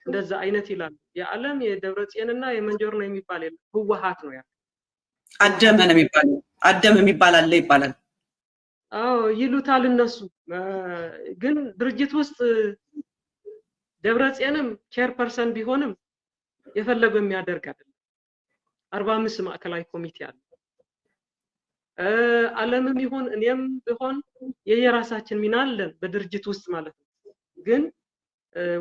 B: እንደዛ አይነት ይላሉ። የዓለም የደብረጽዮንና የሞንጆርኖ የሚባል የለም፣ ህወሓት ነው ያለው።
A: አደመ ነው የሚባለው። አደመ የሚባል አለ ይባላል።
B: አዎ ይሉታል እነሱ። ግን ድርጅት ውስጥ ደብረጽዮንም chairperson ቢሆንም የፈለገው የሚያደርግ አይደለም። 45 ማዕከላዊ ኮሚቴ አለ። ዓለምም ይሁን እኔም ቢሆን የየራሳችን ሚና አለን በድርጅት ውስጥ ማለት ነው። ግን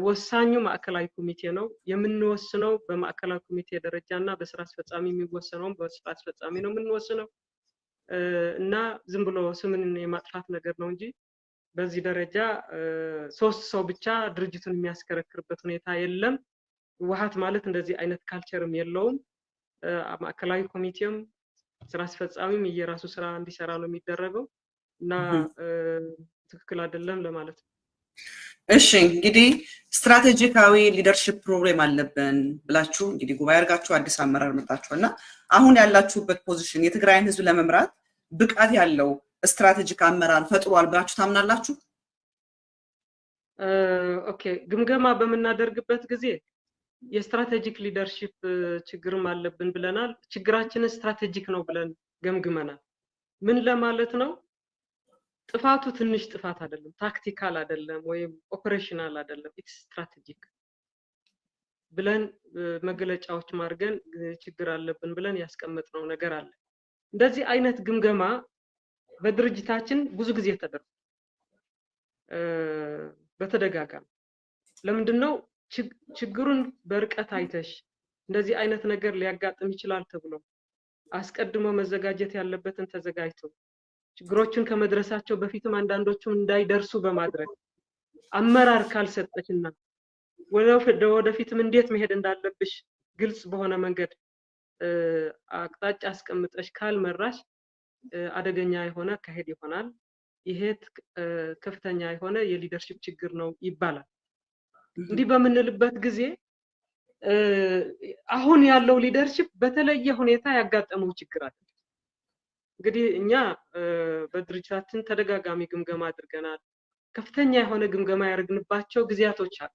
B: ወሳኙ ማዕከላዊ ኮሚቴ ነው። የምንወስነው በማዕከላዊ ኮሚቴ ደረጃና በስራ አስፈጻሚ የሚወሰነው በስራ አስፈጻሚ ነው የምንወስነው። እና ዝም ብሎ ስምን የማጥፋት ነገር ነው እንጂ በዚህ ደረጃ ሶስት ሰው ብቻ ድርጅቱን የሚያስከረክርበት ሁኔታ የለም። ህወሓት ማለት እንደዚህ አይነት culture ም የለውም። ማዕከላዊ ኮሚቴውም ስራ አስፈጻሚም የራሱ ስራ እንዲሰራ ነው የሚደረገው እና ትክክል አይደለም ለማለት ነው።
A: እሺ እንግዲህ ስትራቴጂካዊ leadership problem አለብን ብላችሁ እንግዲህ ጉባኤ አድርጋችሁ አዲስ አመራር መርጣችኋልና አሁን ያላችሁበት position የትግራይን ህዝብ ለመምራት ብቃት ያለው strategic አመራር ፈጥሯል ብላችሁ ታምናላችሁ?
B: Okay፣ ግምገማ በምናደርግበት ጊዜ የ strategic leadership ችግርም አለብን ብለናል። ችግራችንን strategic ነው ብለን ገምግመናል። ምን ለማለት ነው? ጥፋቱ ትንሽ ጥፋት አይደለም፣ tactical አይደለም፣ ወይም operational አይደለም፣ it's strategic ብለን መግለጫዎች ማርገን ችግር አለብን ብለን ያስቀመጥነው ነገር አለ። እንደዚህ አይነት ግምገማ በድርጅታችን ብዙ ጊዜ ተደርጓል፣ በተደጋጋሚ። ለምንድነው ችግሩን በርቀት አይተሽ እንደዚህ አይነት ነገር ሊያጋጥም ይችላል ተብሎ አስቀድሞ መዘጋጀት ያለበትን ተዘጋጅቶ ችግሮችን ከመድረሳቸው በፊትም አንዳንዶቹም እንዳይደርሱ በማድረግ አመራር ካልሰጠችና ወደፊትም እንዴት መሄድ እንዳለብሽ ግልጽ በሆነ መንገድ አቅጣጫ አስቀምጠሽ ካልመራሽ አደገኛ የሆነ አካሄድ ይሆናል። ይሄ ከፍተኛ የሆነ የ leadership ችግር ነው ይባላል። እንዲህ በምንልበት ጊዜ አሁን ያለው leadership በተለየ ሁኔታ ያጋጠመው ችግር አለ። እንግዲህ እኛ በድርጅታችን ተደጋጋሚ ግምገማ አድርገናል። ከፍተኛ የሆነ ግምገማ ያደረግንባቸው ጊዜያቶች አሉ፣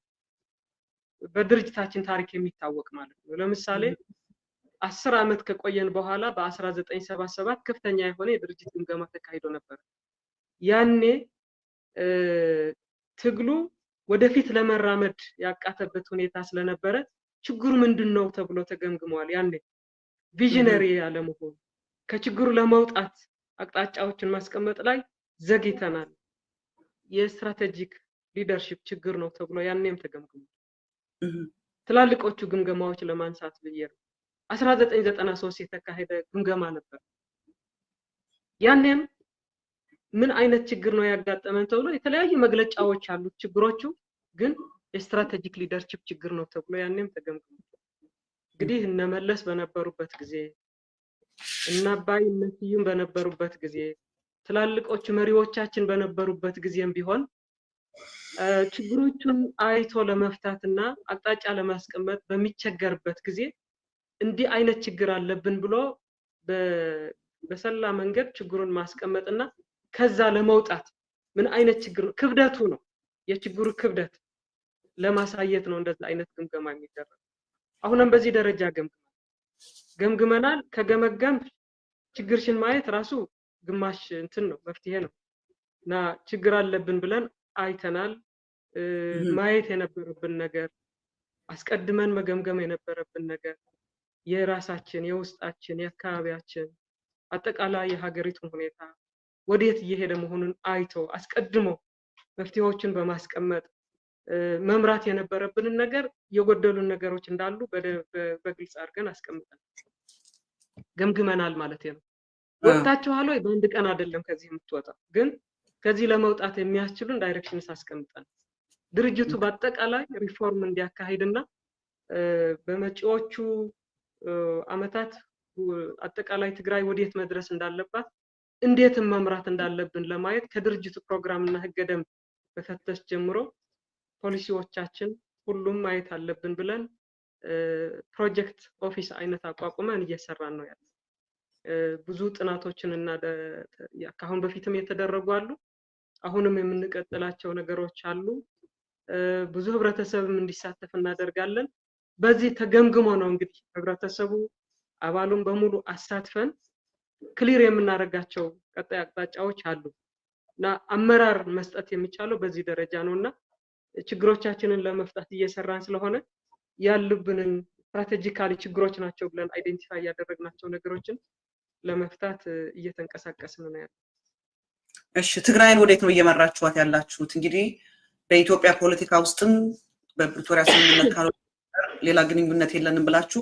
B: በድርጅታችን ታሪክ የሚታወቅ ማለት ነው። ለምሳሌ 10 ዓመት ከቆየን በኋላ በ1977 ከፍተኛ የሆነ የድርጅት ግምገማ ተካሂዶ ነበር። ያኔ ትግሉ ወደፊት ለመራመድ ያቃተበት ሁኔታ ስለነበረ ችግሩ ምንድነው ተብሎ ተገምግሟል። ያኔ visionary ያለመሆን፣ ከችግሩ ለመውጣት አቅጣጫዎችን ማስቀመጥ ላይ ዘግይተናል፣ የ strategic leadership ችግር ነው ተብሎ ያኔም ተገምግሟል። ትላልቆቹ ግምገማዎች ለማንሳት ብዬ ነው። 1993 የተካሄደ ግምገማ ነበር። ያኔም ምን አይነት ችግር ነው ያጋጠመን ተብሎ የተለያዩ መግለጫዎች አሉ። ችግሮቹ ግን የ strategic leadership ችግር ነው ተብሎ ያኔም ተገምግሟል። እንግዲህ እነመለስ በነበሩበት ጊዜ፣ እነ አባይ እነ ስዩም በነበሩበት ጊዜ፣ ትላልቆቹ መሪዎቻችን በነበሩበት ጊዜም ቢሆን ችግሮቹን አይቶ ለመፍታትና አቅጣጫ ለማስቀመጥ በሚቸገርበት ጊዜ እንዲህ አይነት ችግር አለብን ብሎ በሰላ መንገድ ችግሩን ማስቀመጥና ከዛ ለመውጣት ምን አይነት ችግር ክብደቱ ነው የችግሩ ክብደት ለማሳየት ነው እንደዛ አይነት ግምገማ የሚደረግ። አሁንም በዚህ ደረጃ ገምግመናል። ከገመገም ችግርሽን ማየት ራሱ ግማሽ እንትን ነው፣ መፍትሄ ነው። እና ችግር አለብን ብለን አይተናል። ማየት የነበረብን ነገር፣ አስቀድመን መገምገም የነበረብን ነገር የራሳችን፣ የውስጣችን፣ የአካባቢያችን፣ አጠቃላይ የሀገሪቱን ሁኔታ ወዴት እየሄደ መሆኑን አይቶ አስቀድሞ መፍትሄዎችን በማስቀመጥ መምራት የነበረብንን ነገር፣ የጎደሉን ነገሮች እንዳሉ በግልጽ አድርገን አስቀምጠን ገምግመናል ማለት ነው። ወጥታችኋል ወይ? በአንድ ቀን አይደለም ከዚህ የምትወጣው፣ ግን ከዚህ ለመውጣት የሚያስችሉን directions አስቀምጠን ድርጅቱ በአጠቃላይ ሪፎርም እንዲያካሂድና በመጪዎቹ አመታት አጠቃላይ ትግራይ ወዴት መድረስ እንዳለባት፣ እንዴትም መምራት እንዳለብን ለማየት ከድርጅቱ ፕሮግራም እና ህገ ደንብ መፈተሽ ጀምሮ ፖሊሲዎቻችን ሁሉም ማየት አለብን ብለን project office አይነት አቋቁመን እየሰራን ነው ያለው። ብዙ ጥናቶችን እና ከአሁን በፊትም የተደረጉ አሉ፣ አሁንም የምንቀጥላቸው ነገሮች አሉ። ብዙ ህብረተሰብም እንዲሳተፍ እናደርጋለን። በዚህ ተገምግሞ ነው እንግዲህ ህብረተሰቡ አባሉን በሙሉ አሳትፈን clear የምናደርጋቸው ቀጣይ አቅጣጫዎች አሉ። እና አመራር መስጠት የሚቻለው በዚህ ደረጃ ነውና ችግሮቻችንን ለመፍታት እየሰራን ስለሆነ ያሉብንን strategically ችግሮች ናቸው ብለን identify ያደረግናቸው ነገሮችን ለመፍታት እየተንቀሳቀስን ነው ያለው።
A: እሺ፣ ትግራይን ወዴት ነው እየመራችኋት ያላችሁት? እንግዲህ በኢትዮጵያ ፖለቲካ ውስጥም በፕሪቶሪያ ስምምነት ካልሆነ ሌላ ግንኙነት የለንም ብላችሁ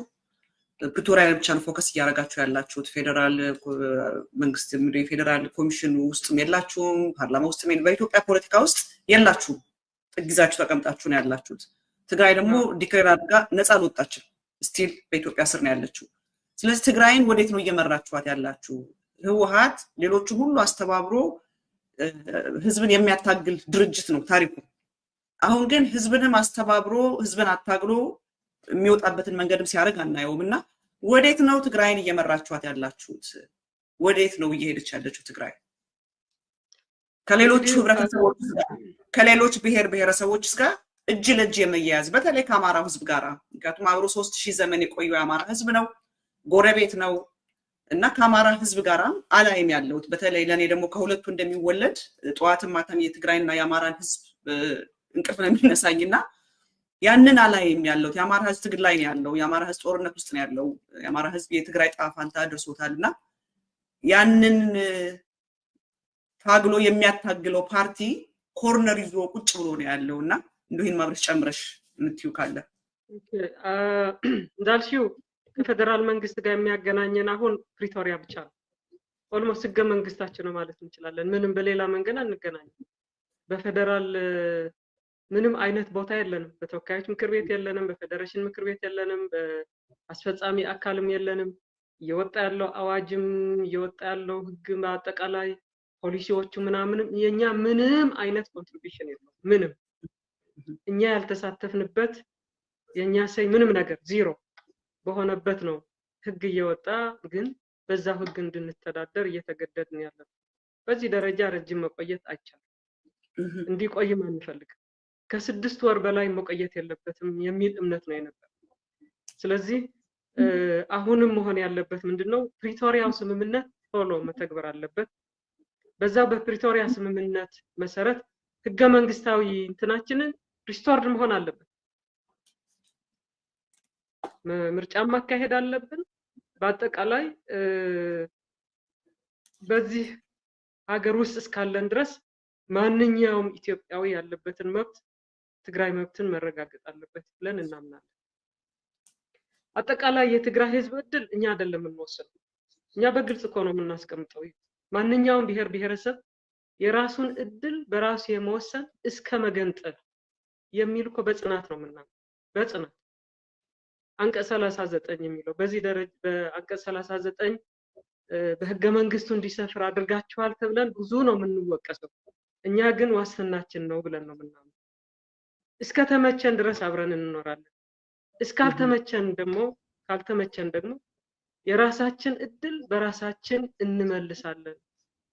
A: ፕሪቶሪያ ላይ ብቻ ነው focus እያደረጋችሁ ያላችሁት። ፌዴራል መንግስት፣ የፌዴራል ኮሚሽኑ ውስጥም የላችሁም፣ ፓርላማ ውስጥም፣ በኢትዮጵያ ፖለቲካ ውስጥ የላችሁም። ጥግ ይዛችሁ ተቀምጣችሁ ነው ያላችሁት። ትግራይ ደግሞ declare አድርጋ ነፃ አልወጣችም። Still በኢትዮጵያ ስር ነው ያለችው። ስለዚህ ትግራይን ወዴት ነው እየመራችኋት ያላችሁ? ህወሓት ሌሎቹን ሁሉ አስተባብሮ ህዝብን የሚያታግል ድርጅት ነው ታሪኩ። አሁን ግን ህዝብንም አስተባብሮ ህዝብን አታግሎ የሚወጣበትን መንገድም ሲያደርግ አናየውም። እና ወዴት ነው ትግራይን እየመራችኋት ያላችሁት? ወዴት ነው እየሄደች ያለችው ትግራይ? ከሌሎቹ ህብረተሰቦች ጋር፣ ከሌሎች ብሔር ብሔረሰቦች ጋር እጅ ለእጅ የመያያዝ፣ በተለይ ከአማራው ህዝብ ጋር፣ ምክንያቱም አብሮ 3000 ዘመን የቆየው የአማራ ህዝብ ነው፣ ጎረቤት ነው። እና ከአማራ ህዝብ ጋር አላይም ያለሁት። በተለይ ለእኔ ደግሞ ከሁለቱ እንደሚወለድ ጠዋትም ማታም የትግራይና የአማራን ህዝብ እንቅልፍ ነው የሚነሳኝ እና ያንን አላይም ያለሁት። የአማራ ህዝብ ትግል ላይ ነው ያለው። የአማራ ህዝብ ጦርነት ውስጥ ነው ያለው። የአማራ ህዝብ የትግራይ ዕጣ ፈንታ ደርሶታል። እና ያንን ታግሎ የሚያታግለው ፓርቲ corner ይዞ ቁጭ ብሎ ነው ያለው። እና እንደው ይህን ማብረሽ ጨምረሽ የምትይው ካለ።
B: እንዳልሽው ከፌደራል መንግስት ጋር የሚያገናኘን አሁን ፕሪቶሪያ ብቻ ነው። Almost ህገ መንግስታችን ነው ማለት እንችላለን። ምንም በሌላ መንገድ አንገናኝም። በፌደራል ምንም አይነት ቦታ የለንም። በተወካዮች ምክር ቤት የለንም፣ በፌደሬሽን ምክር ቤት የለንም፣ በአስፈጻሚ አካልም የለንም። እየወጣ ያለው አዋጅም እየወጣ ያለው ህግ አጠቃላይ ፖሊሲዎቹ ምናምንም የኛ ምንም አይነት contribution የለውም። ምንም እኛ ያልተሳተፍንበት የኛ say ምንም ነገር ዚሮ በሆነበት ነው ህግ እየወጣ ግን በዛው ህግ እንድንተዳደር እየተገደድን ያለው። በዚህ ደረጃ ረጅም መቆየት አይቻልም። እንዲቆይም አንፈልግም። ከ6 ወር በላይ መቆየት የለበትም የሚል እምነት ነው የነበረው። ስለዚህ አሁንም መሆን ያለበት ምንድነው? ፕሪቶሪያው ስምምነት ቶሎ መተግበር አለበት። በዛው በፕሪቶሪያ ስምምነት መሰረት ህገ መንግስታዊ እንትናችንን restored መሆን አለበት። ምርጫ ማካሄድ አለብን። በአጠቃላይ በዚህ ሀገር ውስጥ እስካለን ድረስ ማንኛውም ኢትዮጵያዊ ያለበትን መብት ትግራይ መብትን መረጋገጥ አለበት ብለን እናምናለን። አጠቃላይ የትግራይ ህዝብ እድል እኛ አይደለም የምንወስነው። እኛ በግልጽ እኮ ነው የምናስቀምጠው። ማንኛውም ብሔር ብሔረሰብ የራሱን እድል በራሱ የመወሰን እስከ መገንጠል የሚል እኮ በጽናት ነው የምናምነው። በጽናት አንቀጽ 39 የሚለው በዚህ ደረጃ በአንቀጽ 39 በህገ መንግስቱ እንዲሰፍር አድርጋችኋል ተብለን ብዙ ነው የምንወቀሰው። እኛ ግን ዋስትናችን ነው ብለን ነው የምናምነው። እስከ ተመቸን ድረስ አብረን እንኖራለን። እስካልተመቸን ደግሞ ካልተመቸን ደግሞ የራሳችን እድል በራሳችን እንመልሳለን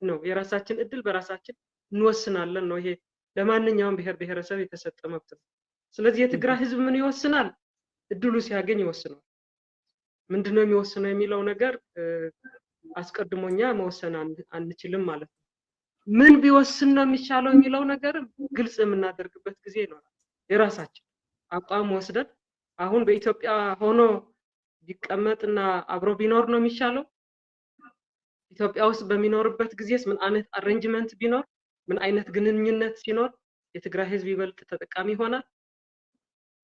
B: ነው። የራሳችን እድል በራሳችን እንወስናለን ነው። ይሄ ለማንኛውም ብሔር ብሔረሰብ የተሰጠ መብት ነው። ስለዚህ የትግራይ ህዝብ ምን ይወስናል? እድሉ ሲያገኝ ይወስናል። ምንድነው የሚወስነው የሚለው ነገር አስቀድሞኛ መወሰን አንችልም ማለት ነው። ምን ቢወስን ነው የሚሻለው የሚለው ነገር ግልጽ የምናደርግበት ጊዜ ይኖራል። የራሳችን አቋም ወስደን አሁን በኢትዮጵያ ሆኖ ቢቀመጥና አብሮ ቢኖር ነው የሚሻለው? ኢትዮጵያ ውስጥ በሚኖርበት ጊዜስ ምን አይነት arrangement ቢኖር፣ ምን አይነት ግንኙነት ሲኖር የትግራይ ህዝብ ይበልጥ ተጠቃሚ ይሆናል?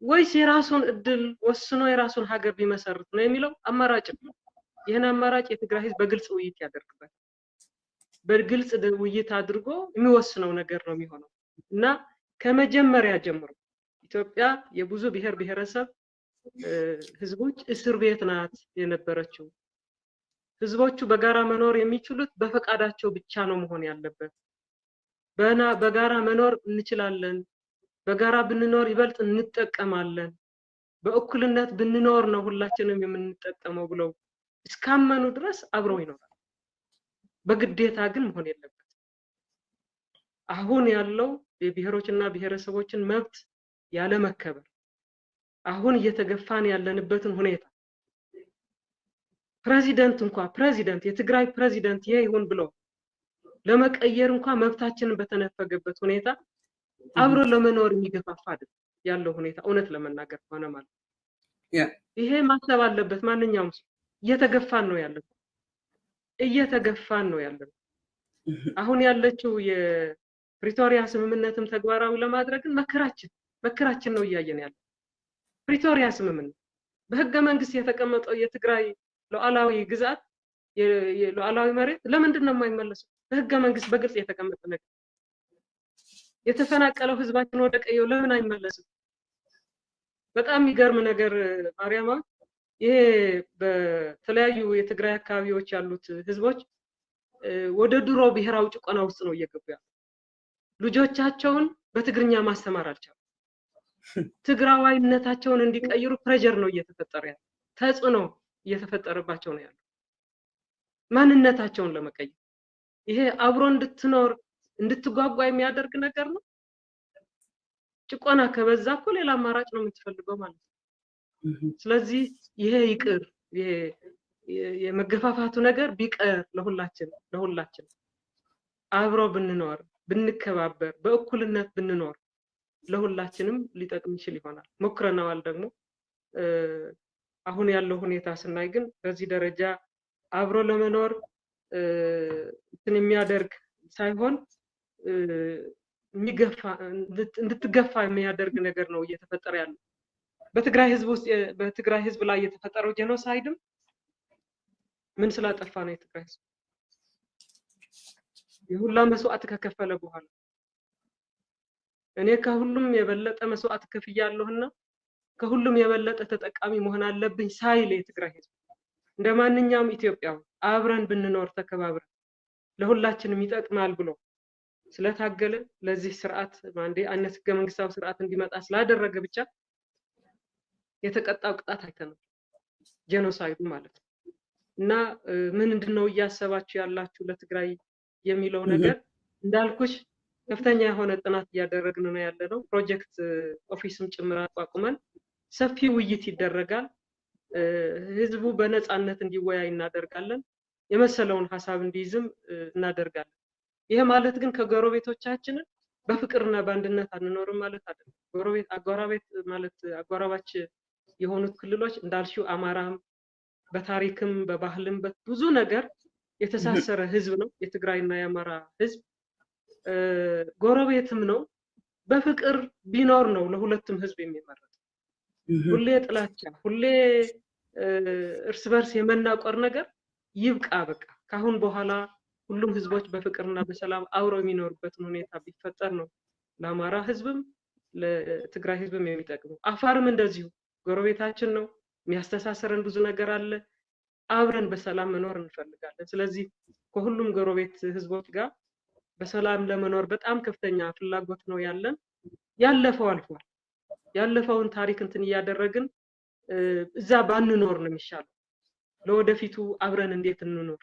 B: ወይስ የራሱን እድል ወስኖ የራሱን ሀገር ቢመሰርት ነው የሚለው አማራጭ ነው። ይሄን አማራጭ የትግራይ ህዝብ በግልጽ ውይይት ያደርግበታል። በግልጽ ውይይት አድርጎ የሚወስነው ነገር ነው የሚሆነው። እና ከመጀመሪያ ጀምሮ ኢትዮጵያ የብዙ ብሔር ብሔረሰብ ህዝቦች እስር ቤት ናት የነበረችው። ህዝቦቹ በጋራ መኖር የሚችሉት በፈቃዳቸው ብቻ ነው መሆን ያለበት። በጋራ መኖር እንችላለን፣ በጋራ ብንኖር ይበልጥ እንጠቀማለን፣ በእኩልነት ብንኖር ነው ሁላችንም የምንጠቀመው ብለው እስካመኑ ድረስ አብረው ይኖራል። በግዴታ ግን መሆን የለበትም። አሁን ያለው የብሔሮችና ብሔረሰቦችን መብት ያለ መከበር፣ አሁን እየተገፋን ያለንበትን ሁኔታ ፕሬዚደንት እንኳን ፕሬዚደንት የትግራይ ፕሬዚደንት ይሄ ይሁን ብሎ ለመቀየር እንኳን መብታችንን በተነፈገበት ሁኔታ አብሮ ለመኖር የሚገፋፋ አይደለም ያለው ሁኔታ እውነት ለመናገር ከሆነ ማለት ነው። ይሄ ማሰብ አለበት ማንኛውም ሰው። እየተገፋን ነው ያለው፣ እየተገፋን ነው ያለው። አሁን ያለችው የፕሪቶሪያ ስምምነትም ተግባራዊ ለማድረግ መከራችን ነው እያየን ያለው። ፕሪቶሪያ ስምምነት በህገ መንግስት የተቀመጠው የትግራይ ሉዓላዊ ግዛት የሉዓላዊ መሬት ለምንድን ነው የማይመለሰው? በህገ መንግስት በግልጽ የተቀመጠ ነገር። የተፈናቀለው ህዝባችን ወደ ቀየው ለምን አይመለስም? በጣም የሚገርም ነገር ማርያም፣ ይሄ በተለያዩ የትግራይ አካባቢዎች ያሉት ህዝቦች ወደ ድሮ ብሔራዊ ጭቆና ውስጥ ነው እየገቡ ያሉት። ልጆቻቸውን በትግርኛ ማስተማር አልቻሉም። ትግራዋይነታቸውን እንዲቀይሩ ፕሬዠር ነው እየተፈጠረ ያለው፣ ተጽዕኖ እየተፈጠረባቸው ነው ያለው ማንነታቸውን ለመቀየር። ይሄ አብሮ እንድትኖር እንድትጓጓ የሚያደርግ ነገር ነው። ጭቆና ከበዛ እኮ ሌላ አማራጭ ነው የምትፈልገው ማለት ነው። ስለዚህ ይሄ ይቅር፣ ይሄ የመገፋፋቱ ነገር ቢቀር ለሁላችን አብሮ ብንኖር ብንከባበር በእኩልነት ብንኖር ለሁላችንም ሊጠቅም ይችል ይሆናል። ሞክረናል ደግሞ። አሁን ያለው ሁኔታ ስናይ ግን በዚህ ደረጃ አብሮ ለመኖር እንትን የሚያደርግ ሳይሆን የሚገፋ እንድትገፋ የሚያደርግ ነገር ነው እየተፈጠረ ያለው። በትግራይ ህዝብ ውስጥ በትግራይ ህዝብ ላይ የተፈጠረው genocide ም ምን ስላጠፋ ነው የትግራይ ህዝብ የሁላ መስዋዕት ከከፈለ በኋላ እኔ ከሁሉም የበለጠ መስዋዕት ከፍያለሁና ከሁሉም የበለጠ ተጠቃሚ መሆን አለብኝ ሳይል የትግራይ ህዝብ እንደማንኛውም ኢትዮጵያዊ አብረን ብንኖር ተከባብረን ለሁላችንም ይጠቅማል ብሎ ስለታገለ ለዚህ ስርዓት ማንዴ አይነት ህገ መንግስታዊ ስርዓት እንዲመጣ ስላደረገ ብቻ የተቀጣው ቅጣት አይተናል። genocide ኡ ማለት ነው። እና ምንድነው እያሰባችሁ ያላችሁ ለትግራይ የሚለው ነገር እንዳልኩሽ ከፍተኛ የሆነ ጥናት እያደረግን ነው ያለነው። project office ም ጭምር አቋቁመን ሰፊ ውይይት ይደረጋል። ህዝቡ በነፃነት እንዲወያይ እናደርጋለን። የመሰለውን ሐሳብ እንዲይዝም እናደርጋለን። ይሄ ማለት ግን ከጎረቤቶቻችን በፍቅርና በአንድነት አንኖርም ማለት አይደለም። ጎረቤት አጎራቤት ማለት አጎራባች የሆኑት ክልሎች እንዳልሽው አማራም በታሪክም በባህልም በብዙ ነገር የተሳሰረ ህዝብ ነው። የትግራይና የአማራ ህዝብ ጎረቤትም ነው። በፍቅር ቢኖር ነው ለሁለቱም ህዝብ የሚመረጥ። ሁሌ ጥላቻ፣ ሁሌ እርስ በርስ የመናቆር ነገር ይብቃ። በቃ ካሁን በኋላ ሁሉም ህዝቦች በፍቅርና በሰላም አብረው የሚኖሩበትን ሁኔታ ቢፈጠር ነው ለአማራ ህዝብም ለትግራይ ህዝብም የሚጠቅመው። አፋርም እንደዚሁ ጎረቤታችን ነው፣ የሚያስተሳሰረን ብዙ ነገር አለ። አብረን በሰላም መኖር እንፈልጋለን። ስለዚህ ከሁሉም ጎረቤት ህዝቦች ጋር በሰላም ለመኖር በጣም ከፍተኛ ፍላጎት ነው ያለን። ያለፈው አልፏል። ያለፈውን ታሪክ እንትን እያደረግን እዛ ባንኖር ነው የሚሻለው። ለወደፊቱ አብረን እንዴት እንኖር፣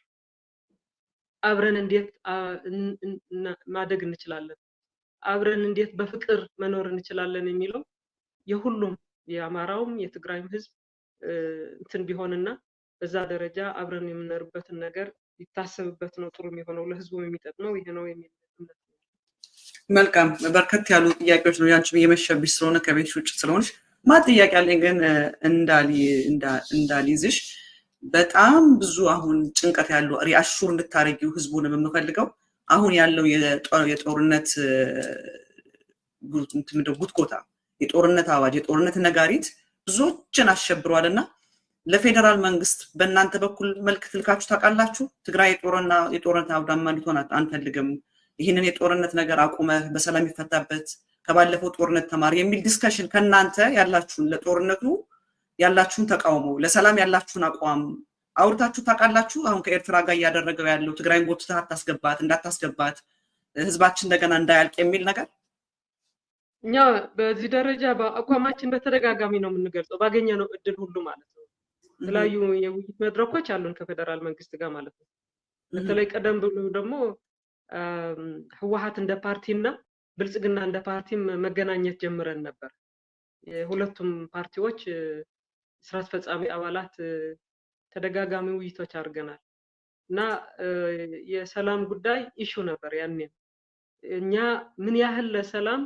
B: አብረን እንዴት ማደግ እንችላለን፣ አብረን እንዴት በፍቅር መኖር እንችላለን የሚለው የሁሉም የአማራውም የትግራይም ህዝብ እንትን ቢሆንና በዛ ደረጃ አብረን የምንኖርበትን ነገር ይታሰብበት ነው ጥሩ የሚሆነው፣ ለህዝቡም የሚጠቅመው ይሄ ነው የሚል እምነት።
A: መልካም፣ በርከት ያሉ ጥያቄዎች ነው ያንቺ እየመሸብሽ ስለሆነ ከቤትሽ ውጭ ስለሆንሽ ጥያቄ አለኝ ግን እንዳልይዝሽ በጣም ብዙ አሁን ጭንቀት ያለው reassure እንድታረጊው ህዝቡን የምፈልገው አሁን ያለው የጦርነት ጉትጎታ፣ የጦርነት አዋጅ፣ የጦርነት ነጋሪት ብዙዎችን አሸብሯልና ለፌደራል መንግስት በእናንተ በኩል መልእክት ልካችሁ ታውቃላችሁ? ትግራይ የጦርነት አውዳማ እንድትሆን አንፈልግም፣ ይህንን የጦርነት ነገር አቁመህ በሰላም ይፈታበት፣ ከባለፈው ጦርነት ተማር የሚል discussion ከእናንተ ያላችሁን ለጦርነቱ ያላችሁን ተቃውሞ ለሰላም ያላችሁን አቋም አውርታችሁ ታውቃላችሁ? አሁን ከኤርትራ ጋር እያደረገው ያለው ትግራይን ጎትተህ አታስገባት እንዳታስገባት ህዝባችን እንደገና እንዳያልቅ የሚል ነገር
B: እኛ በዚህ ደረጃ በአቋማችን በተደጋጋሚ ነው የምንገልጸው፣ ባገኘነው እድል ሁሉ ማለት ነው። የተለያዩ የውይይት መድረኮች አሉን ከፌደራል መንግስት ጋር ማለት ነው። በተለይ ቀደም ብሎ ደግሞ ህወሓት እንደ ፓርቲና ብልጽግና እንደ ፓርቲም መገናኘት ጀምረን ነበር። የሁለቱም ፓርቲዎች ስራ አስፈጻሚ አባላት ተደጋጋሚ ውይይቶች አድርገናል እና የሰላም ጉዳይ issue ነበር ያኔ። እኛ ምን ያህል ለሰላም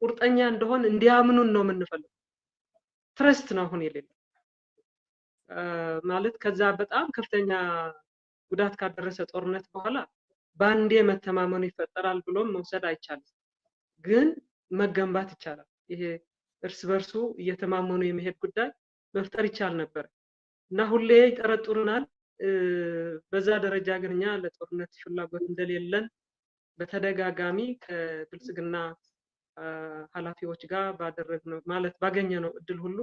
B: ቁርጠኛ እንደሆን እንዲያምኑን ነው የምንፈልገው። trust ነው አሁን የሌለው ማለት። ከዛ በጣም ከፍተኛ ጉዳት ካደረሰ ጦርነት በኋላ ባንዴ መተማመኑ ይፈጠራል ብሎም መውሰድ አይቻልም፣ ግን መገንባት ይቻላል። ይሄ እርስ በርሱ እየተማመኑ የመሄድ ጉዳይ መፍጠር ይቻል ነበር እና ሁሌ ይጠረጥሩናል። በዛ ደረጃ ግን እኛ ለጦርነት ፍላጎት እንደሌለን በተደጋጋሚ ከብልጽግና ኃላፊዎች ጋር ባደረግነው ማለት ባገኘነው እድል ሁሉ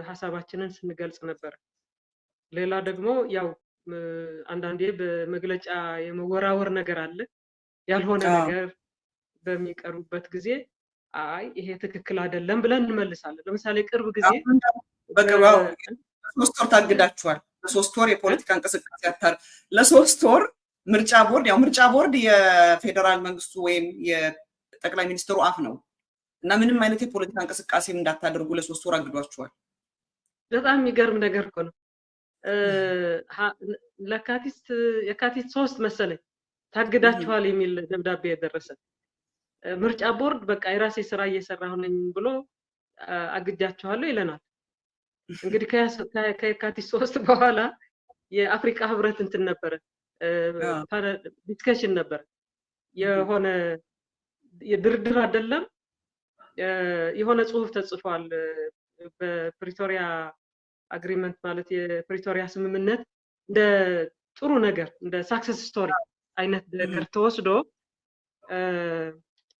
B: ሐሳባችንን ስንገልጽ ነበር። ሌላ ደግሞ ያው አንዳንዴ በመግለጫ የመወራወር ነገር አለ። ያልሆነ ነገር በሚቀርቡበት ጊዜ አይ ይሄ ትክክል አይደለም ብለን እንመልሳለን። ለምሳሌ ቅርብ ጊዜ
A: በቅርቡ 3 ወር ታግዳችኋል። ለ3 ወር የፖለቲካ እንቅስቃሴ አታር ለ3 ወር ምርጫ ቦርድ ያው ምርጫ ቦርድ የፌደራል መንግስቱ ወይም የጠቅላይ ሚኒስትሩ አፍ ነው እና ምንም አይነት የፖለቲካ እንቅስቃሴ እንዳታደርጉ ለ3 ወር አግዷችኋል።
B: በጣም የሚገርም ነገር እኮ ነው። የካቲት 3 መሰለኝ ታግዳችኋል የሚል ደብዳቤ የደረሰ ምርጫ ቦርድ በቃ የራሴ ስራ እየሰራሁ ነኝ ብሎ አግጃችኋለሁ ይለናል። እንግዲህ ከየካቲት 3 በኋላ የአፍሪካ ህብረት እንትን ነበረ፣ discussion ነበር። የሆነ የድርድር አይደለም፣ የሆነ ጽሁፍ ተጽፏል። በፕሪቶሪያ agreement ማለት የፕሪቶሪያ ስምምነት እንደ ጥሩ ነገር እንደ success story አይነት ነገር ተወስዶ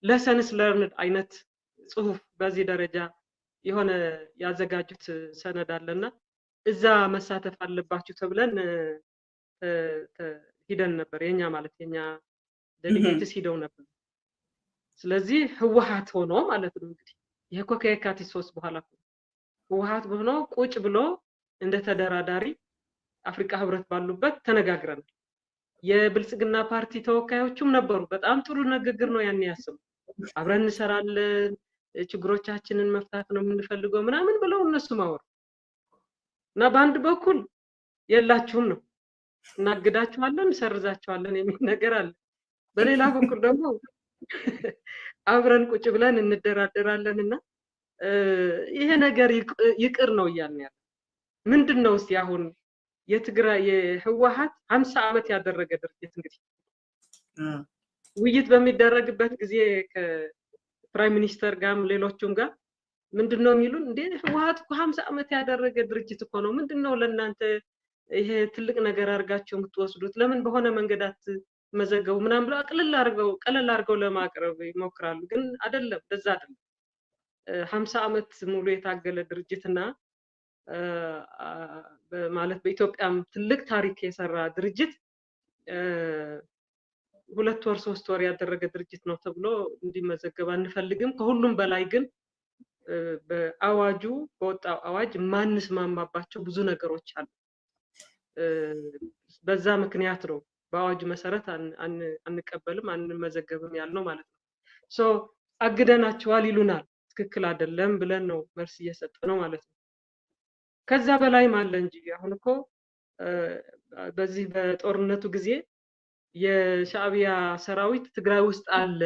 B: lessons learned አይነት ጽሁፍ በዚህ ደረጃ የሆነ ያዘጋጁት ሰነድ አለና እዛ መሳተፍ አለባችሁ ተብለን ሂደን ነበር። የኛ ማለት የኛ delegates ሂደው ነበር። ስለዚህ ህወሓት ሆኖ ማለት ነው እንግዲህ ይሄ እኮ ከየካቲት 3 በኋላ ህወሓት ሆኖ ቁጭ ብሎ እንደ ተደራዳሪ አፍሪካ ህብረት ባሉበት ተነጋግረናል። የብልጽግና ፓርቲ ተወካዮችም ነበሩ። በጣም ጥሩ ንግግር ነው ያን ያሰሙ። አብረን እንሰራለን፣ ችግሮቻችንን መፍታት ነው የምንፈልገው ምናምን ብለው እነሱ ማወሩ እና በአንድ በኩል የላችሁም ነው እናግዳችኋለን፣ እንሰርዛችኋለን የሚል ነገር አለ። በሌላ በኩል ደግሞ አብረን ቁጭ ብለን እንደራደራለንና ይሄ ነገር ይቅር ነው እያልን ያለ ምንድነው? እስቲ አሁን የትግራይ የህወሓት 50 ዓመት ያደረገ ድርጅት እንግዲህ ውይይት በሚደረግበት ጊዜ ከ prime minister ጋርም ሌሎቹም ጋር ምንድነው የሚሉን? እንዴ ህወሓት እኮ 50 ዓመት ያደረገ ድርጅት እኮ ነው፣ ምንድነው ለእናንተ ይሄ ትልቅ ነገር አድርጋችሁ የምትወስዱት? ለምን በሆነ መንገድ አትመዘገቡ ምናምን ብለው ቀለል አድርገው ለማቅረብ ይሞክራሉ። ግን አይደለም፣ እንደዛ አይደለም። 50 ዓመት ሙሉ የታገለ ድርጅትና ማለት በኢትዮጵያም ትልቅ ታሪክ የሰራ ድርጅት 2 ወር 3 ወር ያደረገ ድርጅት ነው ተብሎ እንዲመዘገብ አንፈልግም። ከሁሉም በላይ ግን በአዋጁ በወጣው አዋጅ ማንስማማባቸው ብዙ ነገሮች አሉ። በዛ ምክንያት ነው በአዋጁ መሰረት አንቀበልም አንመዘገብም ያልነው ማለት ነው። so አግደናቸዋል ይሉናል። ትክክል አይደለም ብለን ነው መልስ እየሰጠነው ማለት ነው። ከዛ በላይም አለ እንጂ አሁን እኮ በዚህ በጦርነቱ ጊዜ የሻዕቢያ ሰራዊት ትግራይ ውስጥ አለ፣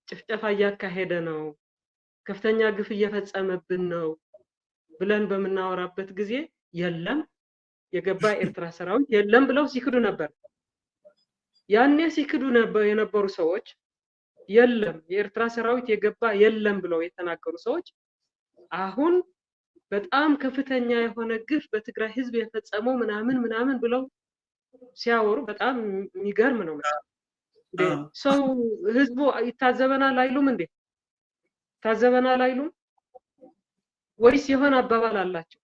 B: ጭፍጨፋ እያካሄደ ነው፣ ከፍተኛ ግፍ እየፈጸመብን ነው ብለን በምናወራበት ጊዜ የለም የገባ ኤርትራ ሰራዊት የለም ብለው ሲክዱ ነበር። ያኔ ሲክዱ ነበር የነበሩ ሰዎች የለም የኤርትራ ሰራዊት የገባ የለም ብለው የተናገሩ ሰዎች አሁን በጣም ከፍተኛ የሆነ ግፍ በትግራይ ህዝብ የፈጸመው ምናምን ምናምን ብለው ሲያወሩ በጣም የሚገርም ነው። ሰው ህዝቡ ይታዘበናል አይሉም እንዴ? ይታዘበናል አይሉም ወይስ የሆነ አባባል አላቸው?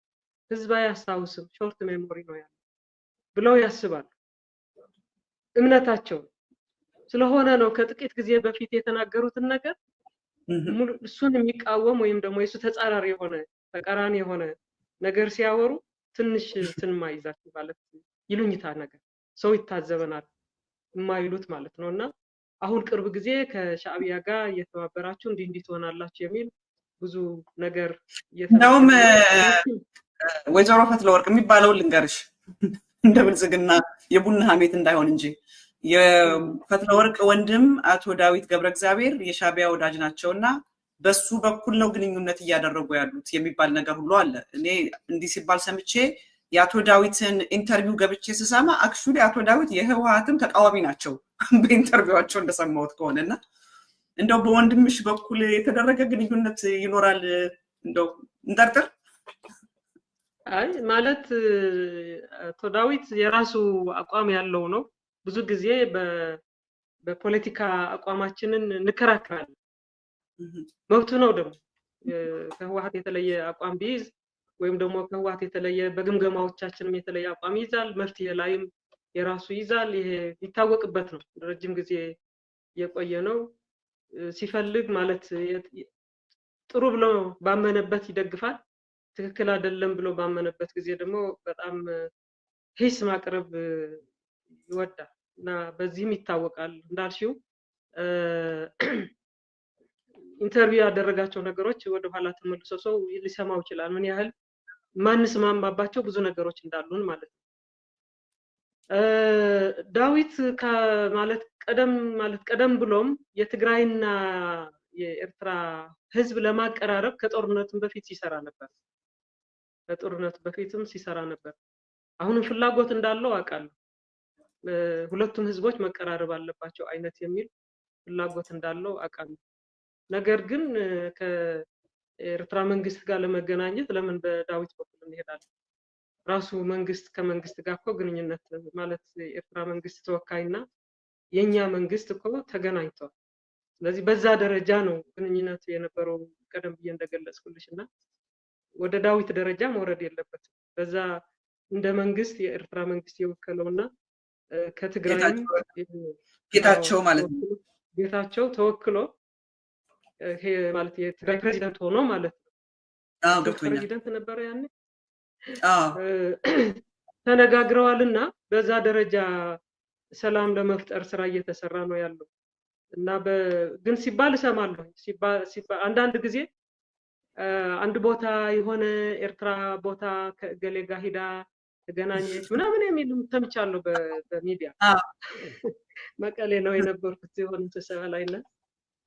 B: ህዝብ አያስታውስም፣ short memory ነው ያለው ብለው ያስባሉ። እምነታቸው ስለሆነ ነው ከጥቂት ጊዜ በፊት የተናገሩትን ነገር እሱን የሚቃወም ወይም ደግሞ የሱ ተጻራሪ የሆነ ተቃራኒ የሆነ ነገር ሲያወሩ ትንሽ ትንማይዛችሁ ማለት ይሉኝታ ነገር ሰው ይታዘበናል የማይሉት ማለት ነውና አሁን ቅርብ ጊዜ ከሻዕቢያ ጋር እየተባበራችሁ እንዲህ እንዲህ ትሆናላችሁ የሚል ብዙ ነገር
A: እንደውም ወይዘሮ ፈትለወርቅ የሚባለው ልንገርሽ እንደ ብልጽግና የቡና ሀሜት እንዳይሆን እንጂ የፈትለወርቅ ወንድም አቶ ዳዊት ገብረ እግዚአብሔር የሻዕቢያ ወዳጅ ናቸውና በሱ በኩል ነው ግንኙነት እያደረጉ ያሉት የሚባል ነገር ሁሉ አለ። እኔ እንዲህ ሲባል ሰምቼ የአቶ ዳዊትን interview ገብቼ ስሰማ actually አቶ ዳዊት የህወሓትም ተቃዋሚ ናቸው በ interview ዋቸው እንደሰማሁት ከሆነና እንደው በወንድምሽ በኩል የተደረገ ግንኙነት ይኖራል እንደው እንጠርጥር?
B: አይ ማለት አቶ ዳዊት የራሱ አቋም ያለው ነው። ብዙ ጊዜ በፖለቲካ አቋማችንን እንከራከራለን። መብቱ ነው ደግሞ ከህወሓት የተለየ አቋም ቢይዝ ወይም ደግሞ ከህወሓት የተለየ በግምገማዎቻችንም የተለየ አቋም ይይዛል፣ መፍትሄ ላይም የራሱ ይይዛል። ይሄ ይታወቅበት ነው፣ ረጅም ጊዜ የቆየ ነው። ሲፈልግ ማለት ጥሩ ብሎ ባመነበት ይደግፋል፣ ትክክል አይደለም ብሎ ባመነበት ጊዜ ደግሞ በጣም ሂስ ማቅረብ ይወዳል እና በዚህም ይታወቃል። እንዳልሽው interview ያደረጋቸው ነገሮች ወደ ኋላ ተመልሶ ሰው ሊሰማው ይችላል፣ ምን ያህል ማንስማማባቸው ብዙ ነገሮች እንዳሉን ማለት ነው። ዳዊት ማለት ቀደም ብሎም የትግራይና የኤርትራ ህዝብ ለማቀራረብ ከጦርነቱም በፊት ሲሰራ ነበር። ከጦርነቱ በፊትም ሲሰራ ነበር። አሁንም ፍላጎት እንዳለው አውቃለሁ። ሁለቱም ህዝቦች መቀራረብ አለባቸው አይነት የሚል ፍላጎት እንዳለው አውቃለሁ። ነገር ግን ኤርትራ መንግስት ጋር ለመገናኘት ለምን በዳዊት በኩል እንሄዳለን? ራሱ መንግስት ከመንግስት ጋር እኮ ግንኙነት ማለት የኤርትራ መንግስት ተወካይና የኛ መንግስት እኮ ተገናኝተዋል። ስለዚህ በዛ ደረጃ ነው ግንኙነቱ የነበረው ቀደም ብዬ እንደገለጽኩልሽ እና ወደ ዳዊት ደረጃ መውረድ የለበትም። በዛ እንደ መንግስት የኤርትራ መንግስት የወከለውና ከትግራይም
A: ጌታቸው ማለት ነው
B: ጌታቸው ተወክሎ ይሄ ማለት የትግራይ ፕሬዚዳንት ሆኖ ማለት ነው።
A: አዎ ገብቶኛል።
B: ፕሬዚዳንት ነበረ ያኔ። አዎ ተነጋግረዋልና በዛ ደረጃ ሰላም ለመፍጠር ስራ እየተሰራ ነው ያለው እና ግን ሲባል እሰማለሁ። ሲባል አንዳንድ ጊዜ አንድ ቦታ የሆነ ኤርትራ ቦታ ከገሌ ጋር ሂዳ ተገናኘች ምናምን የሚል ሰምቻለሁ በሚዲያ። መቀሌ ነው የነበርኩት የሆነ ስብሰባ ላይ እና